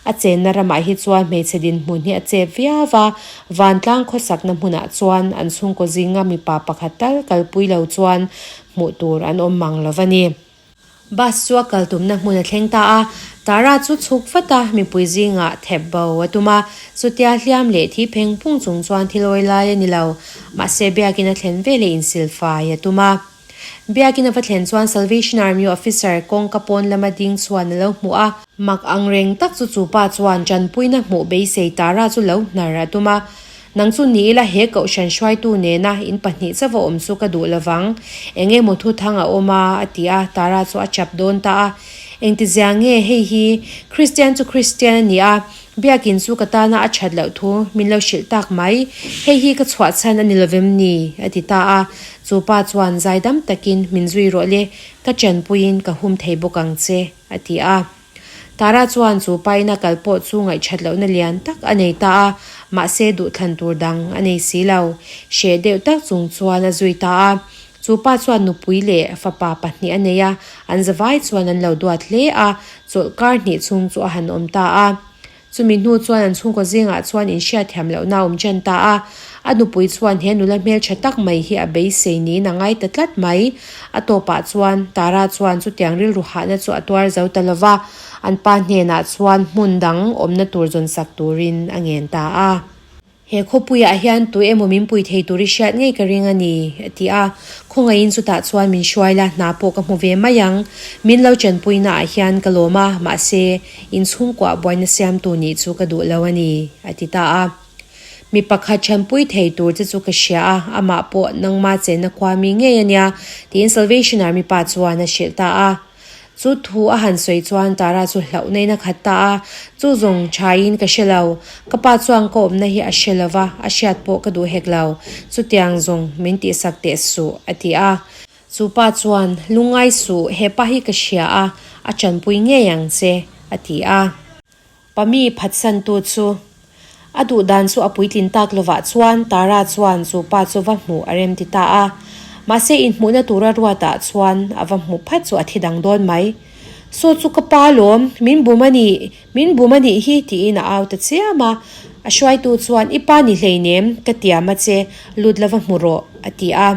Speaker 1: A chenna ramah hi chuan hmeichhe dinhmun hi a chep viau a, vantlang khawsakna hmunah chuan an chhungkaw zinga mipa pakhat tal kalpui lo chuan hmuh tur an awm mang lo va ni. Bus chu a kal tumna hmun a thleng ta a, Tara chu chhuk vat a, mipui zingah thep bo a tum a, chutia hliam leh thi pheng phung chung chuan thil awi lai a ni lo, mahse biakin a thlen veleh insilfai a tum a. Biakin a va thlen chuan Salvation Army officer kawngka pawn lama ding chuan a lo hmuh a, mak ang reng tak chu chupa chuan tanpuina hmuh beisei Tara chu lo hnar a tum a, Nang chu ni ila he kohhran hruaitu nena in pahnih chauh a awm chu ka duh lovang. Eng emaw thu thang a awm a, a ti a, Tara chu a chap dawn ta a. Engtizia nge hei hi? Kristian chu Kristian a ni a, biakin chu ka tana a that loh thu min lo hrilh tak mai. Hei hi ka chhuah chhan a ni lovem ni? a ti ta a. Chu pa chuan zaidam takin min zui rawh le, ka chanpuiin ka hum thei bawk ang che, a ti a. Tara chuan chu paina kal pawh chu ngaihṭhat lohna lian tak a nei ta a, mahse duhthlan tur dang a nei si lo. Hreh deuh tak chung chuan a zui ta a. Chu pa chuan nupui leh fapa pahnih a nei a, an zavai chuan an lo duat hle a, chawlhkar hnih chhung chu a han awm ta a. Chumi hnu chuan an chhungkaw zingah chuan inhriatthiam lohna a awm ṭan ta a. A nupui chuan he nula hmelṭha tak mai hi a beisei niin a ngai ta tlat mai. A tawpah chuan Tara chuan chutiang rilru hahna chu a tuar zo ta lo va, an pa hnenah chuan hmun dang awmna tur zawnsak turin a ngen ta a. He khawpuiah hian tu emaw min pui thei tur i hriat ngei ka ring a ni, a ti a. Khawngaihin chutah chuan min hruai la, hna pawh ka hmu ve mai ang. Min lo chanpuinaah hian ka lawm a, mahse, inchhungkuah buaina siamtu nih chu ka duh lo a ni, a ti ta a. Mi pakhat chanpui thei tur che chu ka hria a, amah pawh nangma chenna khua mi ngei a nia, tiin Salvation Army pa chuan a hrilh ta a. Chu thu a han sawi chuan Tara chu hlauh naiin a khat ta a, Chu zawng thain ka hre lo. Ka pa chuan ka awmna hi a hre lo va, a hriat pawh ka duh hek lo. Chutiang zawng min tihsak teh suh, a ti a. Chu pa chuan, Lungngai suh, he pa hi ka hria a, a tanpui ngei ang che, a ti a. Pami phatsantu chu a duh dan chu a puitlin tak lovah chuan Tara chuan chu pa chu va hmuh a rem ti ta a. Mahse inhmuhna tura ruatah chuan a va hmuh phat chu a thi dang dawn mai. Saw chu ka pa lawm, min bum a nih, min bum a nih hi tiin a au ta chiam a. A hruaitu chuan i pa ni hleinem, ka tiam a che, lut lova hmu rawh a ti a.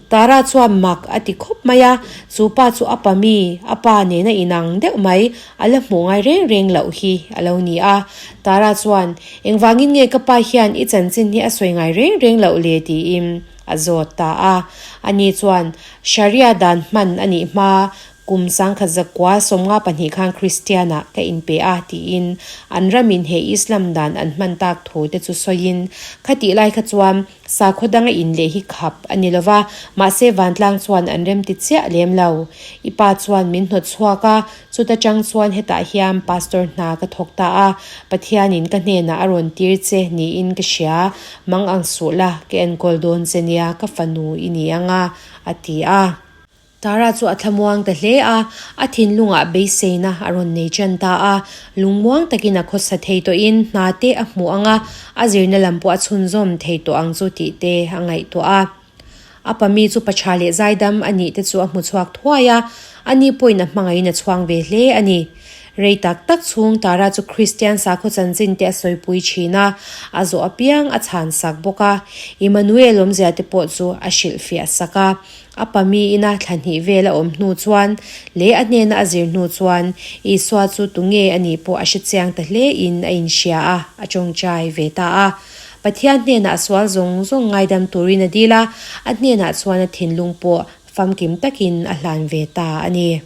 Speaker 1: Tara chuan mak a ti khawp mai a, chu pa chu a pa mi, a pa nena inang deuh mai, a la hmuh ngai reng reng loh hi a lo ni a. Tara chuan, Engvangin nge ka pa hian i chanchin hi a sawi ngai reng reng loh le? tiin a zawt ta a. Ani chuan, Sharia dan hman a nih hma, Kum sangkhat zakua 52 khan Kristianah ka inpe a tiin an ramin he Islam dan an hman tak thu te chu sawiin khatih lai kha chuan sakhaw danga inleh hi khap a ni lova, mahse vantlang chuan an remti chiah lem lo. I pa chuan min hnawt chhuak a, chuta chang chuan hetah hian pastor hna ka thawk ta a, Pathianin ka hnenah a rawn tir che niin ka hria, mang ang suh la, ka enkawl dawn che nia, ka fanu i ni anga a ti a. Tara chu a thlamuang ta hle a, a thinlungah beiseina a rawn nei ṭan ta a. Lungmuang takin a khawsa thei tawhin hna te a hmuh ang a, a zirna lam pawh a chhunzawm thei tawh ang chu tih te a ngaihtuah a. A pami chu paṭha leh zaidam a nih te chu a hmu chhuak thuai a, ani pawhin a hmangaihin a chhuang ve hle a ni. Rei tak tak chhung Tara chu Kristian sakhaw chanchin te a sawipui thin a, a zawh apiang a chhan sak bawk a. Immanuel awmzia te pawh chu a hrilhfiah sak a. A pa mi ina thla hnih vel a awm hnu chuan leh a hnena a zir hnu chuan Isua chu tunge a nih pawh a hre chiang ta hle in a inhria a, a tawngtai ve ta a. Pathian hnenah a sual zawng zawng ngaidam turin a dil a, a hnenah chuan a thinlung pawh famkim takin a hlan ve ta a ni.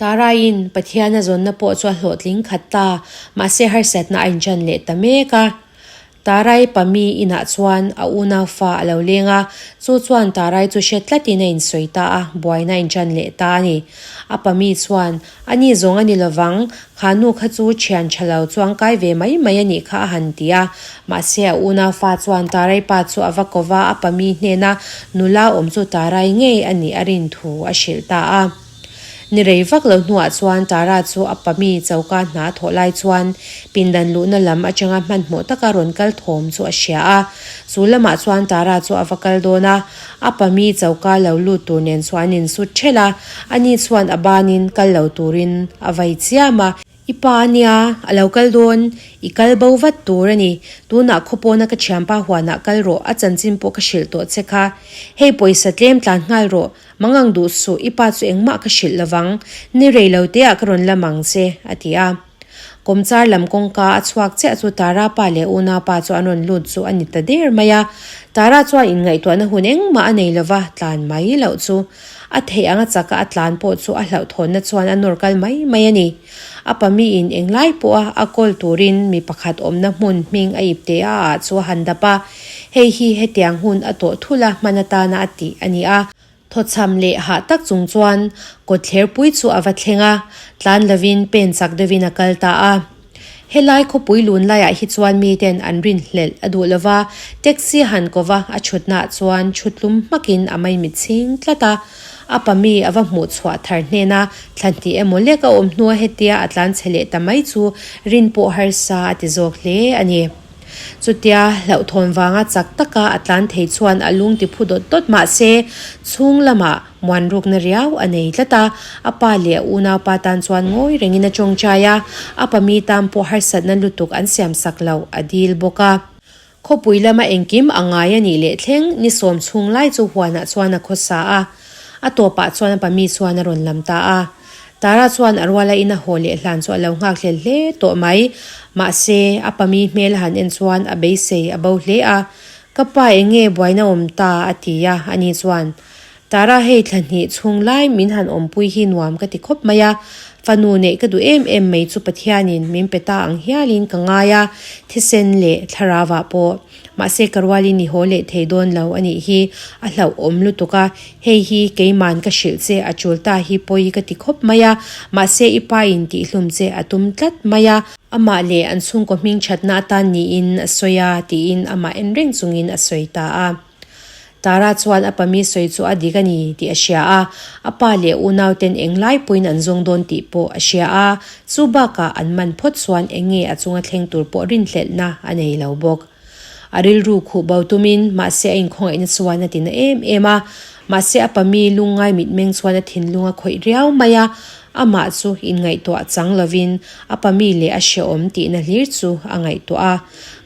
Speaker 1: Taraiin Pathian a zawnna pawh chu a hlawhtling khat ta, mahse harsatna a inṭan leh ta mek a. Tarai pa mi inah chuan a unau fa a lo leng a, chu chuan Tarai chu hre tlatin a insawi ta a, buaina a inṭan leh ta a ni. A pa mi chuan, A ni zawng a ni lovang, kha nu kha chu ṭhian ṭha lo chuang kai ve mai mai a nih kha a han ti a. Mahse a unau fa chuan Tarai pa chu a va ko va, a pa mi hnena nula awm chu Tarai ngei a nih a rin thu a hrilh ta a. Ni rei vak lo hnuah chuan Tara chu a pami choka hna a thawh lai chuan pindan luhna lam atanga hmanhmawh taka rawn kal thawm chu a hria a. Chu lamah chuan Tara chu a va kal dawn a, a pami choka lo lut tur nen chuan an insut ṭhelh a, ani chuan a banin kal lo turin a vai chiam a. I pa a nia, a lo kal dawn, i kal bo vat tur a ni. Tunah khawpawna ka thianpa huanah kal rawh, a chanchin pawh ka hrilh tawh che kha. Hei pawisa tlem tlan nghal rawh, mangang duh suh, i pa chu engmah ka hrilh lovang, ni rei lo teah ka rawn lam ang che, a ti a. Kawmchar lam kawngka a chhuak chiah chu Tara pa leh unau pa chu an rawn lut chu a ni ta der mai a. Tara chuan inngaihtuahna hun engmah a nei lova, tlan mai loh chu. A theih anga chaka a tlan pawh chu a hlauhthawnna chuan a nawr kal mai mai a ni. A pamiin englai pawha a kawl turin mi pakhat awmna hmun hming a ip teh a ah chu a han dap a. Hei hi hetiang hun a tawh thul a hman atana a tih a ni a. Thawchham leh hah tak chung chuan kawtthler pui chu a va thleng a, tlan lovin pen chak deuhin a kal ta a. Helai khawpui lun laiah hi chuan miten an rinhlelh a duh lova, taxi han ko va a chhutnaah chuan chhutlum hmakin a maimit chhing tlat a. A pa mi a va hmuh chhuah thar hnena thla hnih emaw lek a awm hnua hetia a tlan chhe leh ta mai chu rin pawh harsa a ti zawk hle a ni. Chutia hlauhthawn vanga chak taka a tlan thei chuan a lung ti phu dawt dawt mahse chhung lamah Muan rukna riau a nei tlat a, a pa leh a unaupa tan chuan ngawi rengin a tawngtai a, a pa mi tan pawh harsatna lutuk an siam sak loh a dil bawk a. Khawpui lama engkim a ngai a nih leh thleng ni sawm chhung lai chu huanah chuan a khawsa a, a tawpah chuan a pa mi chuan a rawn lam ta a. Tara chuan a ruala in a haw leh hlan chu a lo nghak hlel hle tawh mai. Mahse, a pa mi hmel a han en chuan a beisei a bo hle a, Ka pa eng nge buaina awm ta? a ti a, ani chuan Tara hei thla hnih chhung lai min han awmpui hi nuam ka ti khawp mai a, Fanu neih ka duh em em mai chu Pathianin min pe ta ang hialin ka ngai a, thisen leh thlarauah pawh. Mahse ka rualin i haw leh thei dawn lo a nih hi, a hlauhawm lutuk a, hei hi keiman ka hrilh che a tul ta hi pawi ka ti khawp mai a, mahse i pa in tihhlum che a tum tlat mai a, amah leh an chhungkaw hming thatna atan niin a sawi a tiin amah en reng chungin a sawi ta a. Tara chuan a pami sawi chu a dik a ni tih a hria a, a pa leh unauten englai pawhin an zawng dawn tih pawh a hria a, chu bakah an man phawt chuan eng nge a chunga thleng tur pawh rinhlelhna a nei lo bawk. A rilru khuh bo tumin mahse a inkhawngaihna chuan a ti na em em a, mahse a pami lungngai mitmeng chuan a thinlung a khawih riau mai a, amah chu inngaihtuah chang lovin a pami leh a hrehawm tihna hlir chu a ngaihtuah a.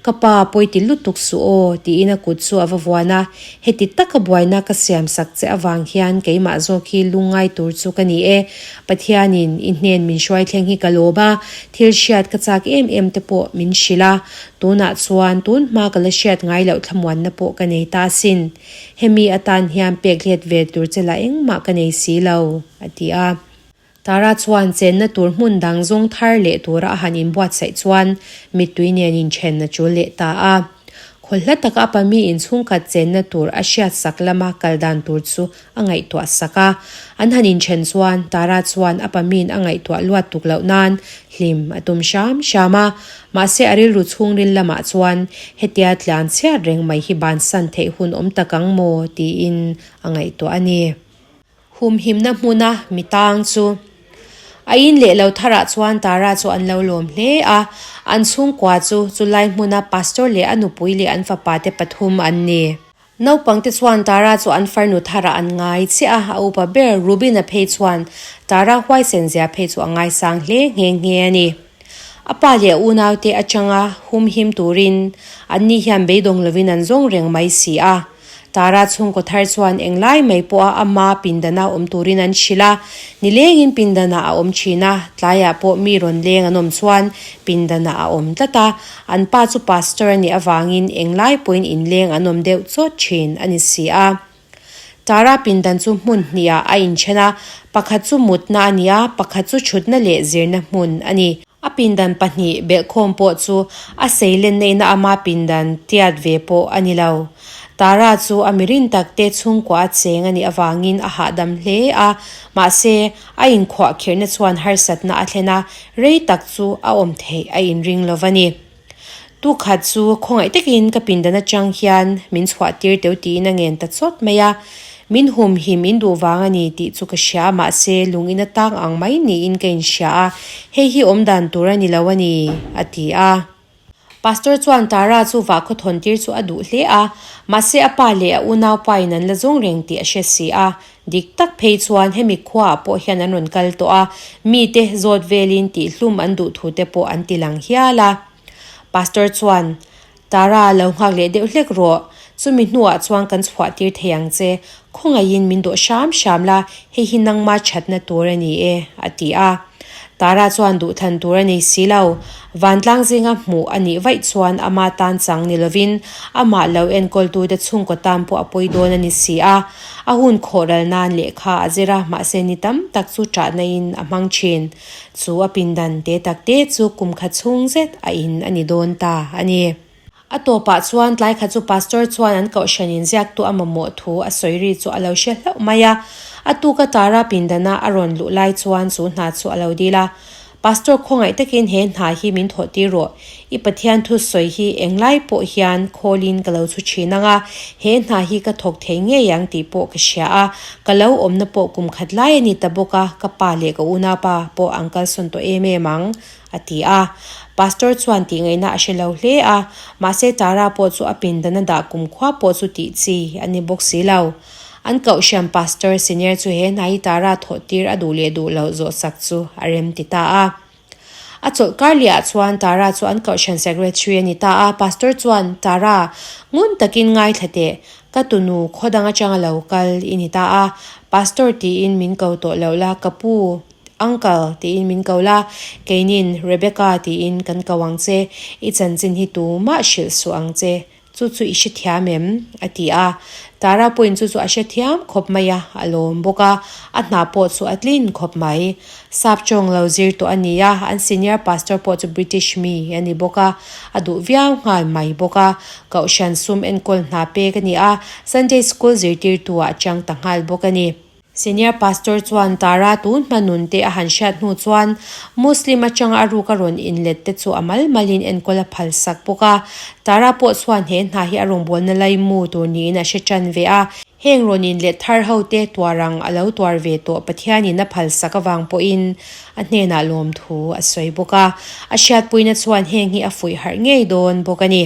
Speaker 1: Ka pa, pawi ti lutuk suh aw, tiin a kut chu a va vuan a. Heti taka buaina ka siam sak che avang hian keimah zawk hi lungngai tur chu ka ni e. Pathianin i hnen min hruai thleng hi ka lawm a, thil hriat ka chak em em te pawh min hrilh a. Tunah chuan tun hma ka la hriat ngai loh thlamuanna pawh ka nei ta asin. Hemi atan hian pek let ve tur che lah engmah ka nei si lo, a ti a. Tara chuan chenna tur hmun dang zawng thar leh tura a han inbuatsaih chuan mittui nen inthen a tul leh ta a. Khawl hla taka a pami inchhungkhat chenna tur a hriatsak lama kal dan tur chu a ngaihtuah sak a. An han inthen chuan Tara chuan a pamiin a ngaihtuah luat tuk loh nan hlim a tum hram hram a. Mahse a rilru chhungril lamah chuan hetia tlan chhiat reng mai hi bansan theih hun awm tak ang maw tiin a ngaihtuah a ni. Humhimna hmuna mi tang chu a in leh lo tharah chuan Tara chu an lo lawm hle a, an chhungkua chu chulai hmuna pastor leh a nupui leh an fapa te pathum an ni. Naupangte chuan Tara chu an farnu tharah an ngai chiah a, a upa ber Rubin-a phei chuan Tara huaisen zia phei chu a ngaisang hle nghe nghe a ni. A pa leh a unaute atanga humhim turin anni hian beidawng lovin an zawng reng mai si a. Tara chhungkaw thar chuan englai mai pawha ama pindana awm turin an hrilh a, nilengin pindanah a awm thin a, tlaiah pawh mi rawn leng an awm chuan pindanah a awm tlat a, an pa chu pastor a nih avangin englai pawhin inleng an awm deuh chawt thin a ni si a. Tara pindan chu hmun hnihah a inthen a, pakhat chu mutna a ni a, pakhat chu thutna leh zirna hmun a ni. A pindan pahnih belhkhawm pawh chu a seilenna ina ama pindan tiat ve pawh a ni lo. Tara chu a mirin takte chhungkua a cheng a nih avangin a hahdam hle a, mahse, a inkhuahkhirhna chuan harsatna a thlen a, rei tak chu a awm theih a inring lo va ni. Tukhat chu khawngaih takin ka pindan atang hian min chhuah tir teu tiin a ngen ta chawt mai a. Min humhim in duh vang a ni tih chu ka hria a, mahse lung in atang ang mai niin ka inhria a, hei hi awm dan tur a ni lo a ni, a ti a. Pastor chuan Tara chu vahkhaw thawn tir chu a duh hle a, mahse a pa leh a unaupa in an la zawng reng tih a hre si a. Dik tak phei chuan hemi khuaah pawh hian an rawn kal tawh a, mite zawt velin tihhlum an duh thu te pawh an ti lang hial a. Pastor chuan, Tara, lo nghak leh deuh hlek rawh. Chumi hnuah chuan kan chhuah tir thei ang che. Khawngaihin min dawh hram hram la, hei hi nangma thatna tur a ni e, a ti a. Tara chuan duhthlan tur a nei si lo. Vantlang zinga hmuh a nih vaih chuan ama tan chang ni lovin amah lo enkawltute chhungkaw tan pawh a pawi dawn a ni si a. A hun khawhral nan lehkha a zir a, mahse ni tam tak chu ṭahna-in a hmang ṭhin. Chu a pindan te tak te chu kum khat chhung zet a in a ni dawn ta a ni. A tawpah chuan tlai khat chu pastor chuan an kohhran in ziaktu a mamawh thu a sawi ri chu a lo hre hlauh mai a. A tuka Tara pindana a rawn luh lai chuan chu hna chu a lo dil a. Pastor khawngaih takin he hna hi min thawh tir rawh. I Pathian thu sawi hi englai pawh hian khawlin ka lo chhu thin ang a, he hna hi ka thawk thei ngei ang tih pawh ka hria a. Ka lo awmna pawh kum khat lai a ni ta bawk a, ka pa leh ka unaupa pawh an kalsawn tawh em em ang. A ti a. Pastor chuan tih ngaihna a hre lo hle a, mahse Tara pawh chu a pindana dah kumkhua pawh chu tih chi a ni bawk si lo. An kohhran Pastor senior chu he hna hi Tara thawh tir a duh leh duh loh zawh sak chu a rem ti ta a. A chawlh kar leh ah chuan Tara chu an kohhran secretary a ni ta a, Pastor chuan, Tara, ngun takin ngaithla teh, ka tunu khaw dang atanga lo kal i ni ta a, Pastor tiin min ko tawh loh la, ka pu, Uncle tiin min ko la, keinin Rebecca tiin kan ko ang che, i chanchin hi tumah hrilh suh ang che. Chu chu i hrethiam em? a ti a. Tara pawhin chu chu a hrethiam khawp mai a, a lawm bawk a. A hna pawh chu a tlin khawp mai. Sap tawng lo zir tawh a ni a, an senior pastor pawh chu British mi a ni bawk a, a duh viau nghal mai bawk a. Kohhran sum enkawl hna pek a ni a, Sunday School zirtirtu ah a chang ta nghal bawk a ni. Senior Pastor chuan Tara tun hma nun te a han hriat hnu chuan Muslim atanga a ruk a rawn inlet te chu a mal malin enkawl a phal sak bawk a. Tara pawh chuan he hna hi a rawngbawlna laimu tur niin a hre tan ve a. Heng rawn inlet thar ho te tuar ang a lo tuar ve tawh Pathianin a phal sak avang pawhin a hnenah lawmthu a sawi bawk a. A hriatpuina chuan heng hi a fuih harh ngei dawn bawk a ni.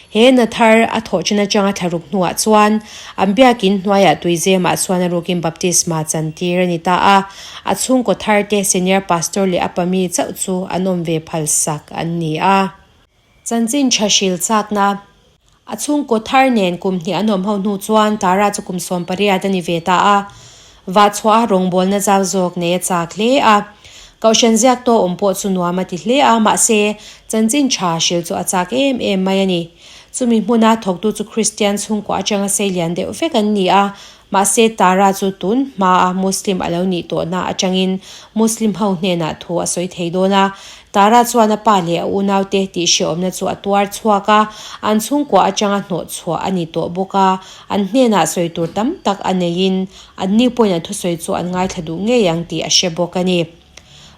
Speaker 1: He na thar a thawh chen atanga thlaruk hnuah chuan an biakin hnuaiah tuizemah chuan a rukin baptisma chantir a ni ta a. A chhungkaw thar te senior pastor leh a pami chauh chu an awm ve phalsak an ni a. Chanchin tha hril chakna A chhungkaw thar nen kum hnih an awm ho hnu chuan Tara chu kum 18 a ni ve ta a. Vahchhuah a rawngbawlna zau zawk nei a chak hle a. Kohhran ziak tawh awm pawh chu nuam a ti hle a, mahse, chanchin tha hril chu a chak em em mai a ni. Chumi hmuna thawktu chu Kristian chhungkua atanga sei lian deuh vek an ni a, mahse Tara chu tun hmaa Muslim a lo nih tawhna atangin Muslim ho hnenah thu a sawi thei dawn a. Tara chuan a pa leh a unaute tih hrehawmna chu a tuar chhuak a, an chhungkua atanga hnawh chhuah a ni tawh bawk a. An hnenah sawi tur tam tak a neiin anni pawhin an thusawi chu an ngaithla duh ngei ang tih a hre bawk a ni.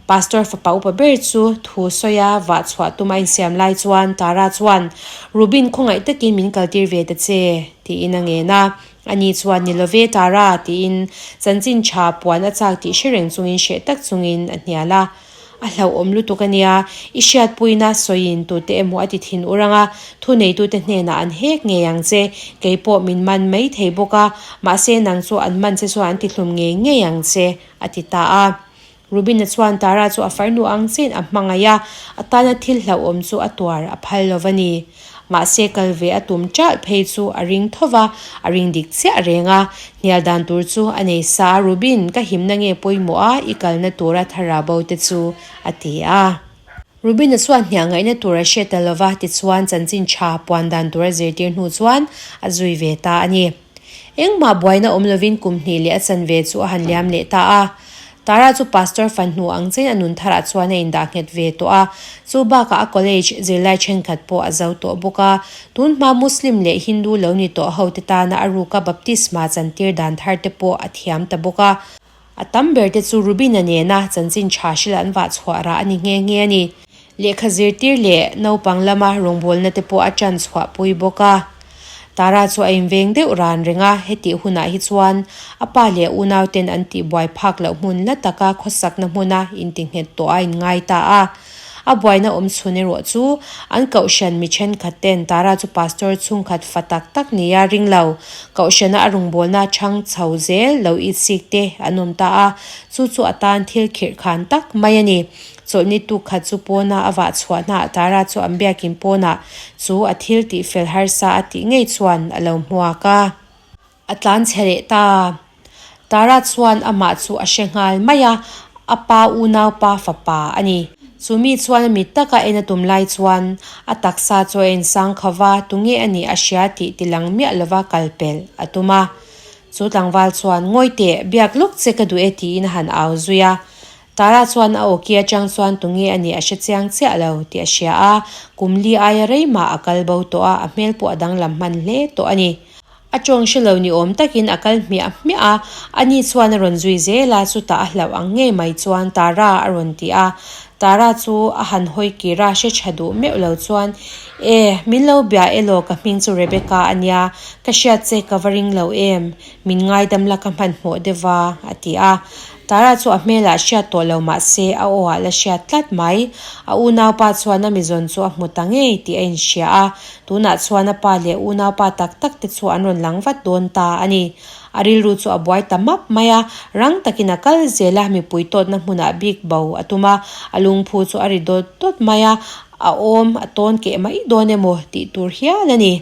Speaker 1: Pastor fapa upa ber chu thu sawia vah chhuah tum a insiam lai chuan Tara chuan, Rubin khawngaih takin min kaltir ve ta che, tiin a ngen a. Ani chuan, Ni love Tara, tiin chanchin tha puan a chak tih hre reng chungin hreh tak chungin a hnial a. A hlauhawm lutuk a nia, i hriatpuina sawiin tute emaw a ti thin ur ang a, thuneitute hnenah an hek ngei ang che, kei pawh min man mai thei bawk a, mahse nang chu an man che chuan an ti hlum ngei ngei ang che, a ti ta a. Rubina chuan Tara chu a farnu ang chiin a hmangaih a, a tana thil hlauhawm chu a tuar a phal lo va ni. Mahse kal ve a tum ṭalh phei chu a ring tho va, a ring dik chiah reng a. Hnial dan tur chu a nei sa a, Rubin, ka himna nge pawimawh a, i kalna tura thara bo te chu, a ti a. Rubin-a chuan hniah ngaihna tur a hre ta lo va, tichuan chanchin ṭha puan dan tur a zirtir hnu chuan a zui ve ta a ni. Engmah buaina awm lovin kum hnih leh a chanve chu a han liam leh ta a. Tara chu pastor fan hnu ang chein a nun tharah chuan a indah nghet ve tawh a, chu bakah a college zirlai thenkhat pawh a zo tawh bawk a. Tun hma Muslim leh Hindu lo ni tawh hote tana a ruka baptisma chantir dan thar te pawh a thiam ta bawk a. A tam ber te chu Rubina nena chanchin tha hrilh an vah chhuah rah a ni nghe nghe a ni. Lehkha zirtir leh naupang lama rawngbawlna te pawh a tan chhuah pui bawk a. Tara chu a inveng deuh ran reng a, hetih hunah hi chuan a pa leh unauten an tihbuai phak loh hmun la taka khawsakna hmuna intinghet tawh a inngai ta a. A buaina awm chhun erawh chu an kohhran mi thenkhat ten Tara chu pastor chhungkhat fa tak tak nia ring lo, kohhrana a rawngbawlna chhang chho zel lo itsik te an awm ta a, chu chu a tan thil khirh khan tak mai a ni. Chawlhni tuk khat chu pawna a vah chhuah hnaah Tara chu an biakin pawnah chu a thil tih fel harsa a tih ngei chuan a lo hmuak a. A tlan chhe leh ta. Tara chuan amah chu a hre nghal mai a, a pa unaupa fapa a ni. Chu mi chuan a mit taka en a tum lai chuan a taksa chu a ensang kho va, tunge a nih a hria tih tilang miah lova kal pelh a tum a. Chu tlangval chuan, Ngawi teh, biak lawk che ka duh e tiin a han au zui a. Tara chuan a awki atang chuan tunge a nih a hre chiang chiah lo tih a hria a, kum li aia rei mah a kal bo tawh a, a hmel pawh a danglam hman hle tawh a ni. A tawng hre lo ni awm takin a kal hmiah hmiah a, ani chuan a rawn zui zel a, chutah a hlauh ang ngei mai chuan Tara a rawn ti a. Tara chu a han hawi kir a, hre tha duh meuh lo chuan, E, min lo bia elaw ka hming chu Rebecca a nia, ka hriat che ka va ring lo em, Min ngaidam la ka hmanhmawh deuh va, a ti a. Tara chu a hmelah hriat tawh lo mah se a aw ah la hriat tlat mai. A unaupa chuan a mizawn chu a hmu ta ngei tih a inhria a, tunah chuan a pa leh unaupa tak tak te chu an rawn lang vat dawn ta a ni. A rilru chu a buai ta map mai a, rang takin a kal zel a, mipui tawtna hmunah bik bo a tum a, a lungphu chu a ri dawt dawt mai a, a awm a tawn keh mai dawn emaw tih tur hial a ni.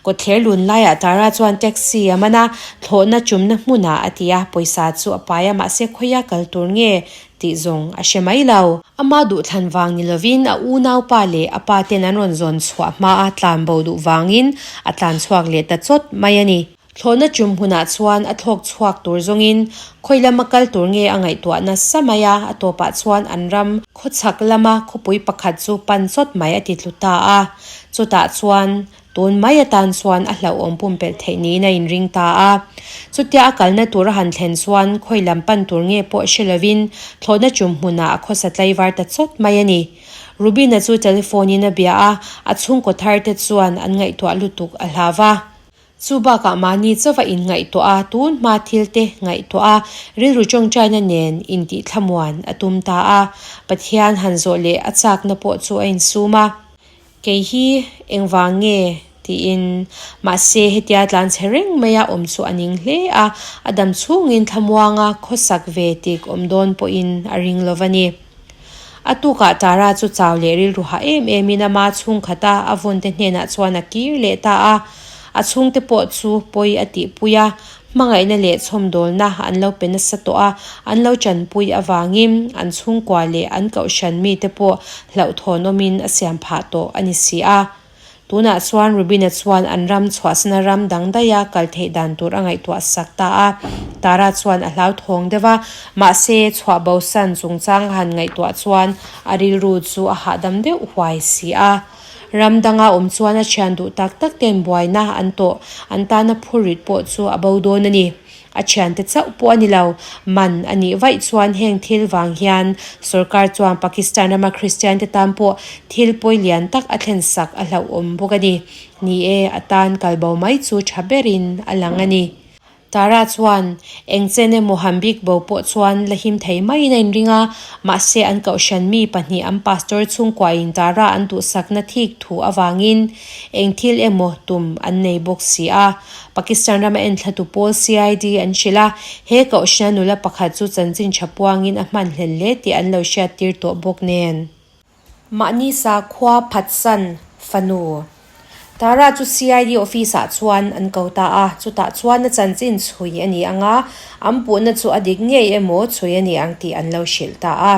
Speaker 1: Kawtthler lun laiah Tara chuan taxi a man a, thlawhna chumna hmunah a ti a, pawisa chu a pai a, mahse khawia kal tur nge tih zawng a hre mai lo. Ama duhthlan vang ni lovin a unaupa leh a pa ten an rawn zawn chhuah hmaa tlan bo duh vangin a tlan chhuak leh ta chawt mai a ni. Thlawhna tum hunah chuan a thlawk chhuak tur zawngin khawi lama kal tur nge a ngaihtuah nasa mai a, a tawpah chuan an ram khawchhak lama khawpui pakhat chu pan chawt mai a ti tlu ta a. Chutah chuan tun mai atan chuan a hlauhawm pumpelh theih niin a inring ta a. Chutia a kalna tur a han thlen chuan khawi lam pan tur nge pawh hre lovin thlawhna tum hmunah a khawsa tlaivar ta chawt mai a ni. Rubina chu telephone in a bia a, a chhungkaw thar te chuan an ngaihtuah lutuk a hlau va. Chu bakah mahni chauva inngaihtuah a, tun hma thil te ngaihtuah a, rilru tawngtaina nen intih thlamuan a tum ta a. Pathian han zawh leh a chakna pawh chu a insum a. Kei hi engvang nge? tiin. Mahse hetia tlanchhe reng maia awm chu a ning hle a, a dam chhungin thlamuanga khawsak ve tik awm dawn pawhin a ring lo va ni. A tukah Tara chu chau leh rilru hah em emin ama chhungkhata a vawnte hnenah chuan a kir leh ta a. A chhungte pawh chu pawi a tihpui a, hmangaihna leh chhawmdawlna an lo pe nasa tawh a, an lo chanpui avangin an chhungkua leh an kohhran mite pawh hlauhthawnawmin a siam phah tawh a ni si a. Tunah chuan Rubina chuan an ram chhuahsana ram dang daiha kal theih dan tur a ngaihtuah sak ta a. Tara chuan a hlauthawng deuh a, mahse chhuah bosan chungchang a han ngaihtuah chuan a rilru chu a hahdam deuh huai si a. Ram danga awm chuan a thian duh tak tak ten buaina an tawh, an tana phurrit pawh chu a bo dawn a ni. A thiante chauh pawh a ni lo. Man a nih vaih chuan heng thil vang hian sorkar chuan Pakistan rama Kristian te tan pawh thil pawi lian tak a thlen sak a hlauhawm bawk a ni. Ni e, a tan kal bo mai chu tha berin a lang a ni. Tara chuan eng chen emaw han bik bo pawh chuan la him thei maiin a inring a, mahse an kohhran mi pahnih an pastor chhungkuain Tara an duhsakna thik thu avangin eng thil emaw tum an nei bawk si a. Pakistan rama enthlatu pawl CID an hrilh a, he kohhrana nula pakhat chu chanchin tha puangin a hman hlel hle tih an lo hriattir tawh bawk nen. Mahni sakhua phatsan fanu Tara chu CID office ah chuan an ko ta a, chutah chuan a chanchin chhui a ni ang a, an puhna chu a dik ngei emaw chhui a ni ang tih an lo hrilh ta a.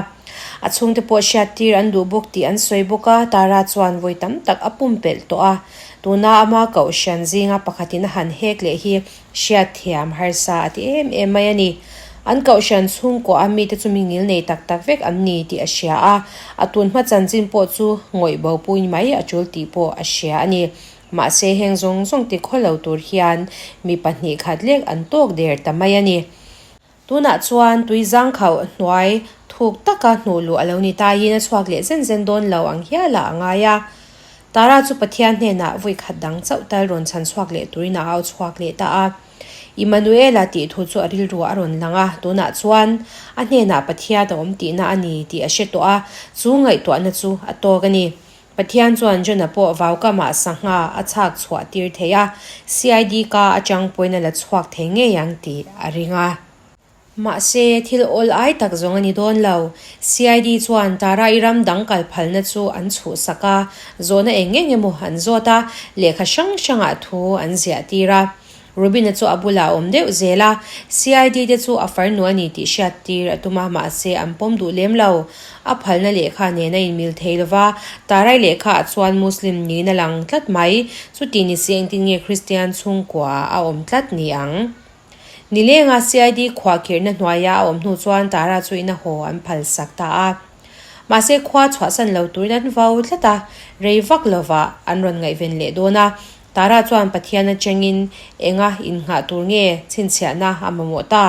Speaker 1: A chhungte pawh hriattir an duh bawk tih an sawi bawk a, Tara chuan vawi tam tak a pumpelh tawh a. Tuna ama kohhran zinga pakhatin a han hek leh hi hriatthiam harsa a ti em em mai a ni. An kohhran chhungkaw a mite chu mi ngil nei tak tak vek an ni tih a hria a, a tun hma chanchin pawh chu ngawih bo pui mai a tul tih pawh a hria a ni. Mahse heng zawng zawng ti khawlo tur hian mi pahnih khat lek an tawk der ta mai a ni. Tunah chuan tui zangkhauh hnuai thuk taka hnuh luh a lo ni taiin a chhuak leh zen zen dawn lo ang hialah a ngai a. Tara chu Pathian hnenah vawi khat dang chauh tal rawn chhan chhuak leh turin a au chhuak leh ta a. Immanuela tih thu chu a rilruah a rawn lang a, tunah chuan a hnenah Pathian a awm tihna a ni tih a hre tawh a, chu ngaihtuahna chu a tawk a ni. Pathian chuan Jona pawh vaukamah sangha a chhak chhuah tir thei a, CID ka atang pawhin a la chhuak thei ngei ang tih a ring a. Mahse, thil awl ai tak zawng a ni dawn lo. CID chuan Tara-i ram dang kal phalna chu an chhuhsak a, zawhna eng eng emaw an zawt a, lehkha hrang hrangah thu an ziah tir a. Rubin-a chu a bulah a awm deuh zel a, CID te chu a farnu a ni tih hriat tir a tum a, mahse an pawm duh lem lo. A phalna lehkha nen a inmil thei lo va, Tarai lehkha ah chuan Muslim niin a lang tlat mai, chuti ni si engtin nge Kristian chhungkua a awm tlat ni ang? Nilenga CID khuahkhirhna hnuaia a awm hnu chuan Tara chu ina haw an phalsak ta a. Mahse khua chhuahsan lo turin an vau tlat a, rei vak lovah an rawn ngaihven leh dawn a, Tara chuan Pathian atangin enga innghah tur nge chhinchhiahna a mamawh ta?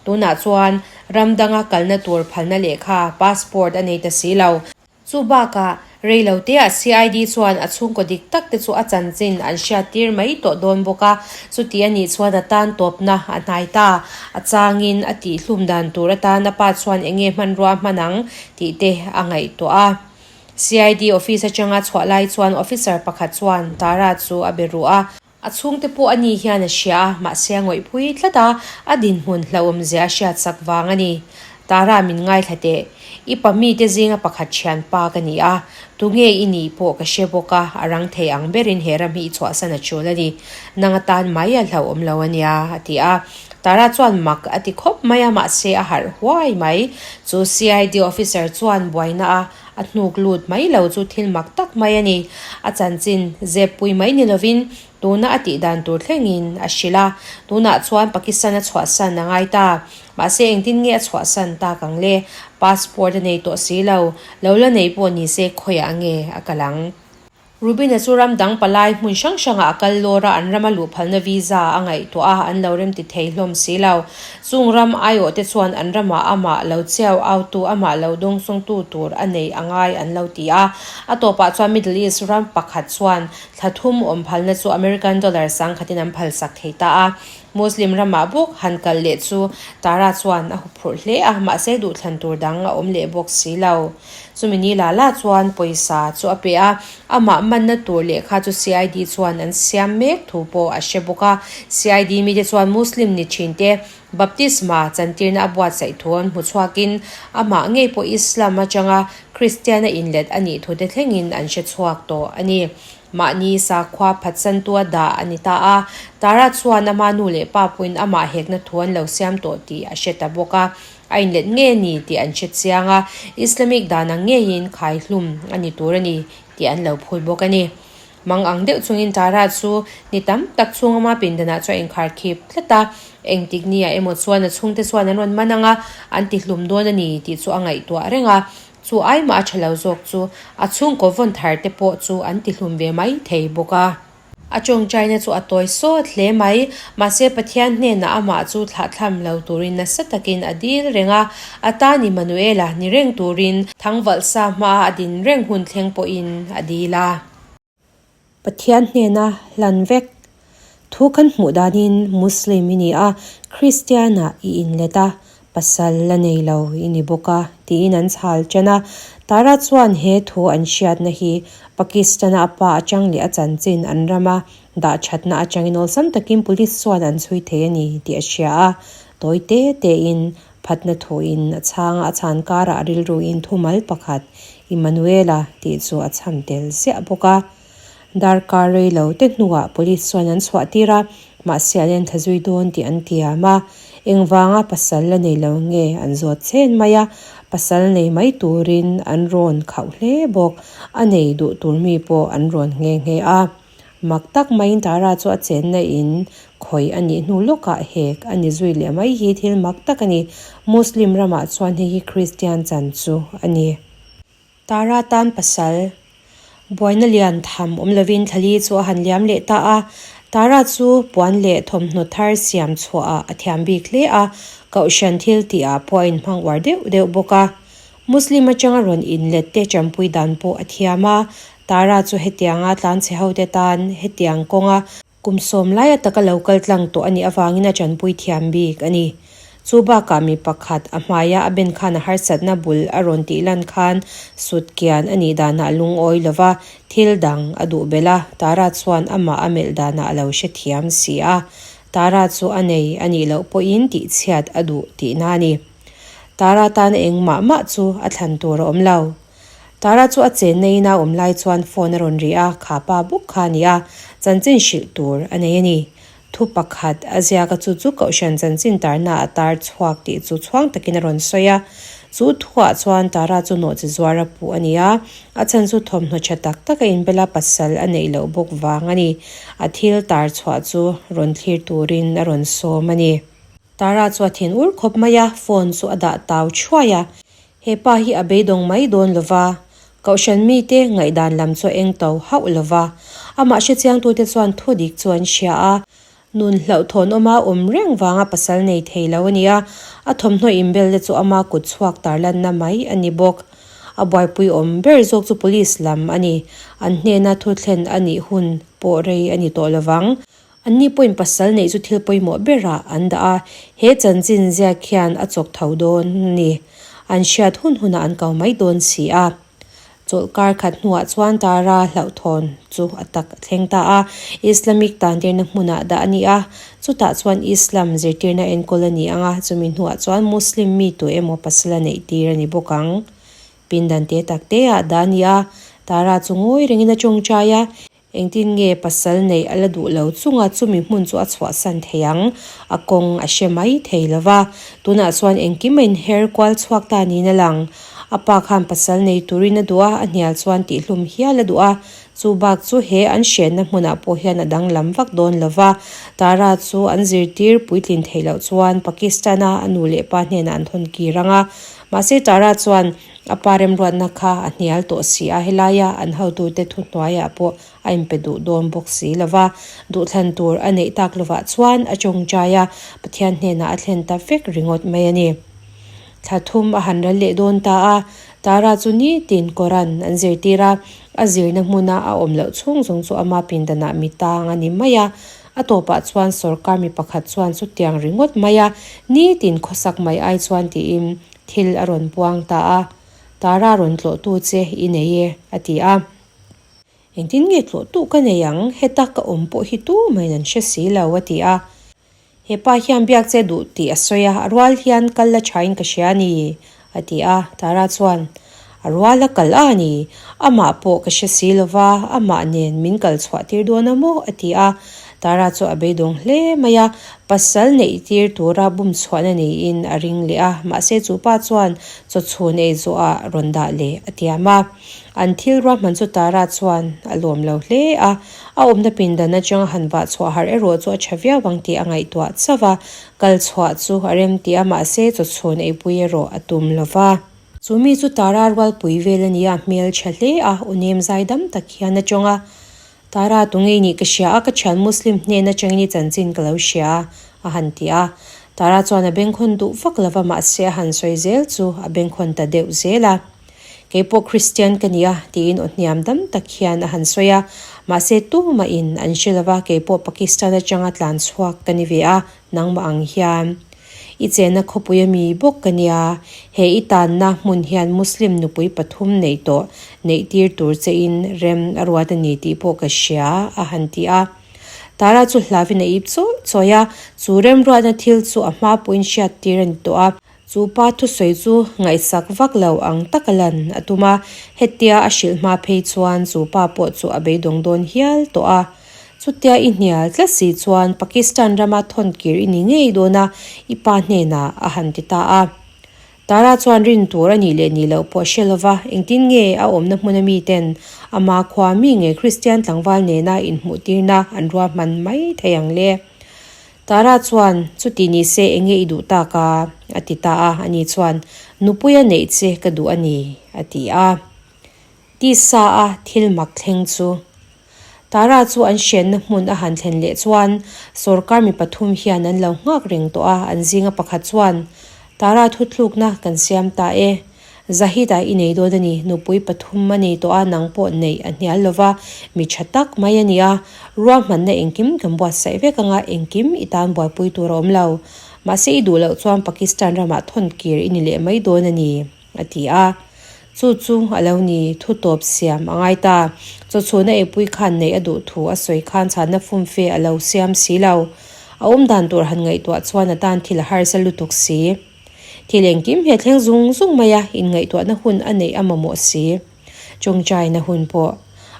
Speaker 1: Tunah chuan ram danga kalna tur phalna lehkha, passport, a nei ta si lo. Chu bakah rei lo teah CID chuan a chhungkaw dik tak te chu a chanchin an hriattir mai tawh dawn bawk a, chuti a nih chuan a tan tawpna a hnai ta. A changin a tihhlum dan tur atan a pa chuan enge hmanrua a hman ang tih te a ngaihtuah a. CID office atanga chhuah lai chuan officer pakhat chuan Tara chu a be ruh a. A chhungte pawh a ni hian a hria a, mahse a ngawihpui tlat a, a dinhmun hlauhawmzia a hriatsak vang a ni. Tara min ngaithla teh. I pa mite zinga pakhat thianpa ka ni a, tunge i nih pawh ka hre bawk a, a rang thei ang berin he ram hi i chhuahsan a tul a ni. Nang atan mai a hlauhawm lo a nia, a ti a. Tara chuan mak a ti khawp mai a, mahse a harh huai mai. Chu CID officer chuan buaina a a hnuk lut mai lo chu thil mak tak mai a ni. A chanchin zep pui mai ni lovin tuna a tih dan tur thlengin a hrilh a, tunah chuan Pakistan a chhuahsan a ngai ta. Mahse engtin nge a chhuahsan tak ang le? Passport a nei tawh si lo, lo la nei pawh ni se khawiah nge a kal ang? Rubina chu ram dang palai hmun hrang hrangah a kal lawr a, an rama luh phalna visa a ngaihtuah a, an lo remti thei hlawm si lo. Chung ram aiawhte chuan an ramah amah lo chiau autu, amah lo dawngsawngtu tur a nei a ngai an lo ti a. A tawpah chuan Middle East ram pakhat chuan thla thum awm phalna chu American dollar sangkhatin an phalsak thei ta a. Muslim ramah bawk han kal leh chu Tara chuan a huphurh hle a, mahse duhthlan tur dang a awm leh bawk si lo. Chumi ni la la chuan pawisa chu a pe a, amah manna tur lehkha chu CID chuan an siam mek thu pawh a hre bawk a. CID mite chuan Muslim ni thinte baptisma chantirna a buatsaih thu an hmu chhuakin amah ngei pawh Islam atanga Kristian a inlet a nih thute thlengin an hre chhuak tawh a ni. Mahni sakhua phatsantua dah a ni ta a, Tara chuan ama nu leh pa pawhin amah hekna thu an lo siam tawh tih a hre ta bawk a. A inlet nge ni tih an hre chiang a, Islamic dan ang ngeiin khai hlum a ni tur a ni tih an lo phut bawk a ni. Mang ang deuh chungin Tara chu ni tam tak chhung ama pindanah chu a inkhar khip tlat a, engtik ni ah emaw chuan a chhungte chuan an rawn man ang a, an ti hlum dawn a ni tih chu a ngaihtuah reng a. Chu aimah a tha lo zawk chu a chhungkaw vawn thar te pawh chu an ti hlum ve mai thei bawk a. A tawngtaina chu a tawi sawt hle mai. Mahse Pathian hnenah amah chu thlahthlam lo turin nasa takin a dil reng a, a tan Immanuela ni reng turin thangvalhsa hmaa a din reng hun thleng pawhin a dil a. Pathian hnena hlan vek. Thu kan hmuh danin Muslim i ni a, Kristianah i inlet a, pasal la nei lo i ni bawk a, tiin an chhal ṭan a. Tara chuan he thu an hriatna hi Pakistan-a a pa atang leh a chanchin an rama dah ṭhatna atangin awlsam takin police chuan an chhui thei a ni tih a hria a. Tawi te tein phatna thuin a chhang a, a chhan karah rilruin thumal pakhat Immanuela tih chu a chham tel ziah bawk a. Darkar rei lo te hnuah police chuan an chhuah tir a, mahse an en thla zui dawn tih an tiam a. Engvanga pasal la nei lo nge an zawt chhen mai a, pasal nei mai turin an rawn khauh hle bawk, a nei duh tur mi pawh an rawn nghe nghe a. Mak tak maiin Tara chu a chenna in khawih a nih hnu lawkah hek a ni zui leh mai hi thil mak tak a ni. Muslim ramah chuan hei hi Kristian chan chu a ni. Tara tan pasal buaina lian tham awm lovin thlali chu a han liam leh ta a. Tara chu puan leh thawmhnaw thar siam chhuahah a thiam bik hle a, kohhran thil tihah pawh a inhmang uar deuh deuh bawk a. Muslim atanga rawn inlet te champui dan pawh a thiam a, Tara chu hetianga tlanchhe hote tan hetiang kawnga Kum sawm laia taka lo kal tlang tawh a nih avangin a tanpui thiam bik a ni. Chu bakah mi pakhat a hmaia a ben khan a harsatna bul a rawn tih lan khan sut kian a nih danah a lungawi lo va, thil dang a duh belh a, Tara chuan amah a melh danah a lo hrethiam si a. Tara chu a nei a nih loh pawhin tihchhiat a duh tihna a ni. Tara tan engmah mah chu a thlan tur a awm lo. Tara chu a chenna ina awm lai chuan phone a rawn ri a, kha pa bawk kha a ni a, chanchin hrilh tur a nei a ni. Thu pakhat a ziak a chu chu Kohhran chanchin tarna a tar chhuak tih chu chhuang takin a rawn sawi a. Chu thuah chuan Tara chu nawhchi zuar a puh a ni a, a chhan chu thawmhnaw tha tak tak a inbel a pasal a neih loh bawk vang a ni. A thil tar chhuah chu rawn thlir turin a rawn sawm a ni. Tara chu a thin ur khawp mai a, phone chu a dah tau thuai a. He pa hi a beidawng mai dawn lo va, Kohhran mite ngaihdan lam chu a eng to hauh lo va. Amah hrechiangtute chuan thu dik chu an hria a, nun hlauhthawn awma awm reng vanga pasal nei thei lo a ni a, a thawmhnaw inbel te chu ama kut chhuak tarlanna mai a ni bawk. A buaipui awm ber zawk chu police lam a ni, an hnena thu thlen a nih hun pawh rei a ni tawh lo vang. Anni pawhin pasal neih chu thil pawimawh berah an dah a, he chanchin ziak hian a chawk tho dawn a ni. An hriat hun hunah an kau mai dawn si a. Chawlhkar khat hnuah chuan Tara hlauhthawn chu a tak a thleng ta a, Islamic tantirna hmunah dah a ni a, chutah chuan Islam zirtirna enkawl a ni ang a, chumi hnuah chuan Muslim mi tu emaw pasal a neih tir a ni bawk ang. Pindan te tak te ah dah a ni a, Tara chu ngawi rengin a tawngtai a. Engtin nge pasal neih a la duh lo chunga chumi hmun chu a chhuahsan thei ang? A kawng a hre mai thei lo va. Tunah chuan engkim a inher kual chhuak ta niin a lang. A pa khan pasal nei turin a duh a, a hnial chuan tihhlum hial a duh a. Chu bak chu he an hrenna hmunah pawh hian a danglam vak dawn lo va. Tara chu an zirtir puitlin theih loh chuan Pakistan-a a nu leh pa hnenah an thawn kir ang a. Mahse Tara chuan A pa remruatna kha a hnial tawh si a, helaia an hotute thuhnuaiah pawh a inpe duh dawn bawk si lo va. Duhthlan tur a neih tak lovah chuan a tawngtai a, Pathian hnenah a thlen ta vek ringawt mai a ni. Thla thum a han ral leh dawn ta a, Tara chu nitin Koran an zirtir a, a zirna hmuna a awm loh chhung zawng chu ama pindanah mi tang a ni mai a. A tawpah chuan sawrkar mi pakhat chuan chutiang ringawt mai a, nitin khawsak mai ai chuan tiin Thil a rawn puang ta a, Tara rawn tlawhtu che i nei e, a ti a. Engtin nge tlawhtu ka nei ang, heta ka awm pawh hi tu main an hre si lo, a ti a. He pa hian biak che duh tih a sawi a, a rual hian kal la thain ka hria a ni, a ti a. Tara chuan, A rual a kal a ni, amah pawh ka hre si lo va, amah nen min kal chhuah tir dawn a maw? a ti a. Tara chu a beidawng hle mai a, pasal neih tir tura bum chhuahna niin a ring leh a, mahse chu pa chuan chaw chhun ei zawhah rawn dah leh a tiam a. An thil ruahman chu Tara chuan a lawm lo hle a, a awmna pindan atanga han vah chhuah harh erawh chu a tha viau ang tih a ngaihtuah chauh a, kal chhuah chu a remti a, mahse chaw chhun eipui erawh a tum lo va. Chu mi chu Tara rualpui vel a nia, hmel tha hle a, u nem zai dam tak hian a tawng a. Tara tu ngei nih ka hria a, ka thian Muslim hnen atangin i chanchin ka lo hria a, a han ti a. Tara chuan a bengkhawn duh vak lo va, mahse a han sawi zel chu a bengkhawn ta deuh zel a. Kei pawh Kristian ka ni a, tiin aw hniam dam tak hian a han sawi a. Mahse tumahin an hre lo va, kei pawh Pakistan atanga tlan chhuak ka ni ve a, nangmah ang hian. I chenna khawpui a mi bawk ka nia, he i tanna hmun hian Muslim nupui pathum neih tawh neih tir tur che in rem a ruat a ni tih pawh ka hria, a han ti a. Tara chu hlavin a ip chawi chawi a, chu remruatna thil chu a hma pawhin hriat tir a ni tawh a. Chu pa thusawi chu ngaihsak vak lo ang taka lan a tum a, hetia a hrilh hma phei chuan chu pa pawh chu a beidawng dawn hial tawh a. Chutia i hnial tlat si chuan Pakistan rama thawn kir i ni ngei dawn a, i pa hnenah a han ti ta a. Tara chuan rin tur a nih leh nih loh pawh hre lova, engtin nge a awmna hmuna miten ama khua mi nge Kristian tlangval nena inhmuhtirna an ruahman mai thei ang le? Tara chuan, Chuti ni se enge i duh tak a? a ti ta a, ani chuan, Nupuia neih che ka duh a ni, a ti a. Tisa a thil mak thleng chu. Tara chu an hriatna hmun a han thlen leh chuan sawrkar mi pathum hian an lo nghak reng tawh a, an zinga pakhat chuan, Tara thuthlukna kan siam ta e. Zahid-a i nei dawn a ni, nupui pathum a nei tawh a, nang pawh neih a hnial lo va, mi tha tak mai a ni a, ruahmanna engkim kan buatsaih vek anga engkim i tan buaipui tur a awm lo. Mahse i duh loh chuan Pakistan ramah thawn kir i ni leh mai dawn a ni. A ti a. Chu chu a lo ni, thu tawp siam a ngai ta. Chawchhuna eipui khan neih a duh thu a sawi khan chhanna fumfe a lo siam si lo. A awm dan tur han ngaihtuah chuan a tan thil a harsa lutuk si. Thil engkim he thleng zung zung mai a, inngaihtuahna hun a neih a mamawh si. Tawngtaina hun pawh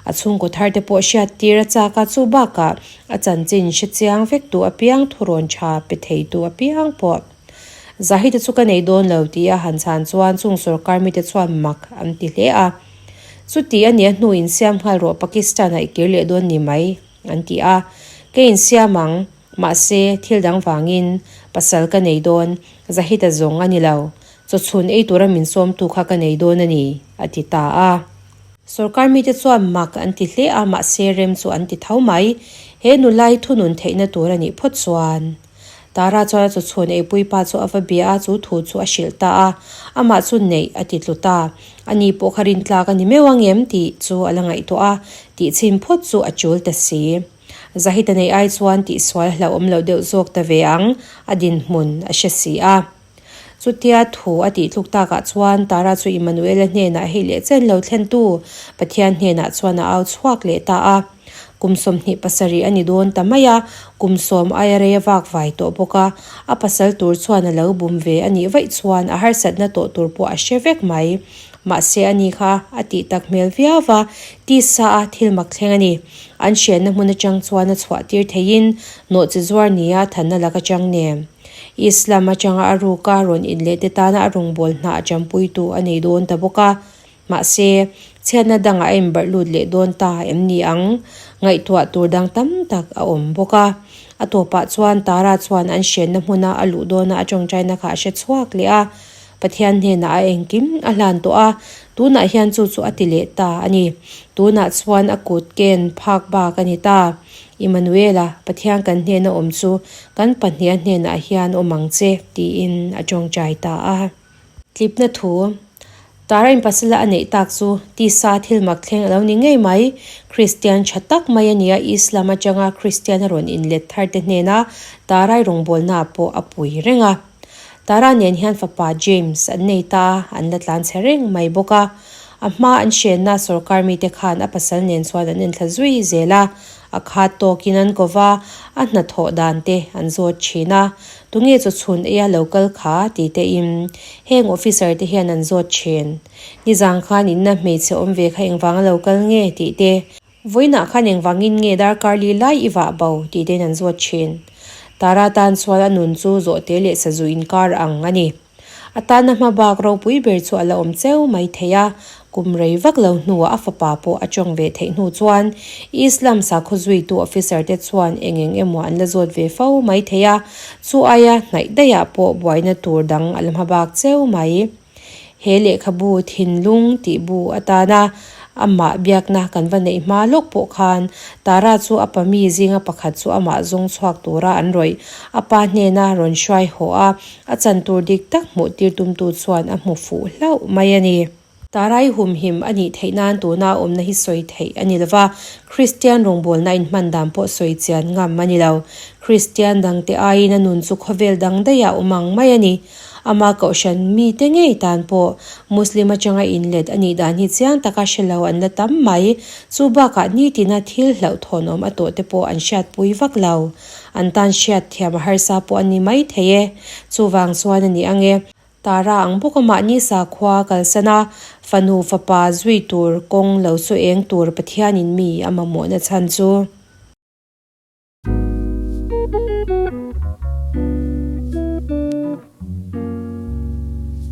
Speaker 1: a chhungkaw thar te pawh hriat tir a chak a, chu bakah a chanchin hre chiang vek tu apiang thurawn tha pe thei tu apiang pawh. Zahida chu ka nei dawn lo tih a han chhan chuan chung sorkar mite chuan mak an ti hle a. Chuti a nia hnu insiam nghal rawh Pakistan-ah i kir leh dawn ni mai an ti a. Ka insiam ang, mahse thil dang vangin pasal ka nei dawn, Zahida zawng a ni lo. Chawchhun ei tura min sawmtu kha ka nei dawn a ni, a ti ta a. Sorkar mite chuan mak an ti hle a, mahse rem chu an ti tho mai. He nulai thunun theihna tur a nih phawt chuan. Tara chuan a chawchhun eipui pa chu a va bia a, chu thu chu a hrilh ta a. Amah chu neih a ti tlu ta. Ani pawh kha rintlak a ni meuh ang em tih chu a la ngaihtuah a, tih chhin phawt chu a tul ta si. Zahid a neih ai chuan tihsual hlauhawm loh deuh zawk ta ve ang, a dinhmun a hre si a. Chutia thu a tih tluk takah chuan Tara chu Immanuela hnenah hei leh chen lo thlentu Pathian hnenah chuan a au chhuak leh ta a. Kum 27 a ni dawn ta mai a, kum sawm aia rei a vak vai tawh bawk a. A pasal tur chuan a lo bum ve a nih vaih chuan a harsatna tawh tur pawh a hre vek mai. Mahse ani kha a tih tak hmel viau va, tisa a thil mak thleng a ni. An hriatna hmun atang chuan a chhuah tir theiin nawhchi zuar nia thanna lak atang nen. Islam atanga a ruka rawn inleh te tana a rawngbâwl hna a ṭanpuitu a nei dawn ta bawk a. Mahse, chhiatna dangah a inbarh lut leh dawn ta em ni ang? Ngaihtuah tur dang tam tak a awm bawk a. A tawpah chuan Tara chuan an hriatna hmuna a luh dawna a ṭawngṭaina kha a hre chhuak leh a. Pathian hnenah a engkim a hlan tawh a, tunah hian chu chu a ti leh ta a ni. Tunah chuan a kut ken phak bak a ni ta. Immanuela, Pathian kan hnena awm chu kan pahniha hnenah hian awm ang che, tiin a ṭawngṭai ta a. Tlipna thu, Tara in pasala a neih tak chu tisa thil mak thleng a lo ni ngei mai. Kristian tha tak mai a ni a, Islam atanga Kristian a rawn inlet thar te hnena Tarai rawngbawlna pawh a pui reng a. Tara nen hian fapa James an nei ta a, an la tlan chhe reng mai bawk a. A hma an hrenna sorkar mite khan a pasal nen chuan an enthla zui zel a, a khat tawkin an ko va, a hnathawh dan te an zawt thin a. Tunge chaw chhun eia lo kal kha ti te in heng officer te hian an zawt thin. Nizang khan inna hmeichhe awm ve kha engvanga lo kal nge tih te. Vawiinah khan engvangin nge darkar li lai i vah bo tih tein an zawt thin. Tara tan chuan a nun chu zawhte leh sazu inkar ang a ni. A tana hma bak ropui ber chu a la awm cheu mai thei a, kum rei vak lo hnuah a fapa pawh a tawng ve theih hnu chuan Islam sakhaw zuitu officer te chuan eng eng emaw an la zawt ve fo mai thei a, chu aia hnaih daihah pawh buaina tur dang a la hma bak cheu mai. He lehkhabu thinlung tih bu atana amah biakna kan va neih hma lawk pawh khan Tara chu a pami zinga pakhat chu amah zawng chhuak tura an rawih a pa hnena rawn hruai haw a, a chan tur dik tak hmuh tir tumtu chuan a hmu fuh hlauh mai a ni. Tarai humhim a nih theih nan tuna a awmna hi sawi theih a ni lova, Kristian rawngbawlna inhman dan pawh sawi chian ngam a ni lo. Kristian dangte aiin a nun chu khawvel dang daihah awm ang mai a ni. Ama kohhran mite ngei tan pawh Muslim atanga inlet a nih dan hi chiang taka hre lo an la tam mai. Chu bakah nitina thil hlauhthawnawm a tawh te pawh an hriatpui vak lo. An tan hriat thiam a harsa pawh a ni mai thei e. Chuvang chuan a ni ang e. Tara ang bawka mahni sakhua kalsan a, fanu fapa zui tur kawng lo chu eng tur Pathianin mi a mamawhna chhan chu.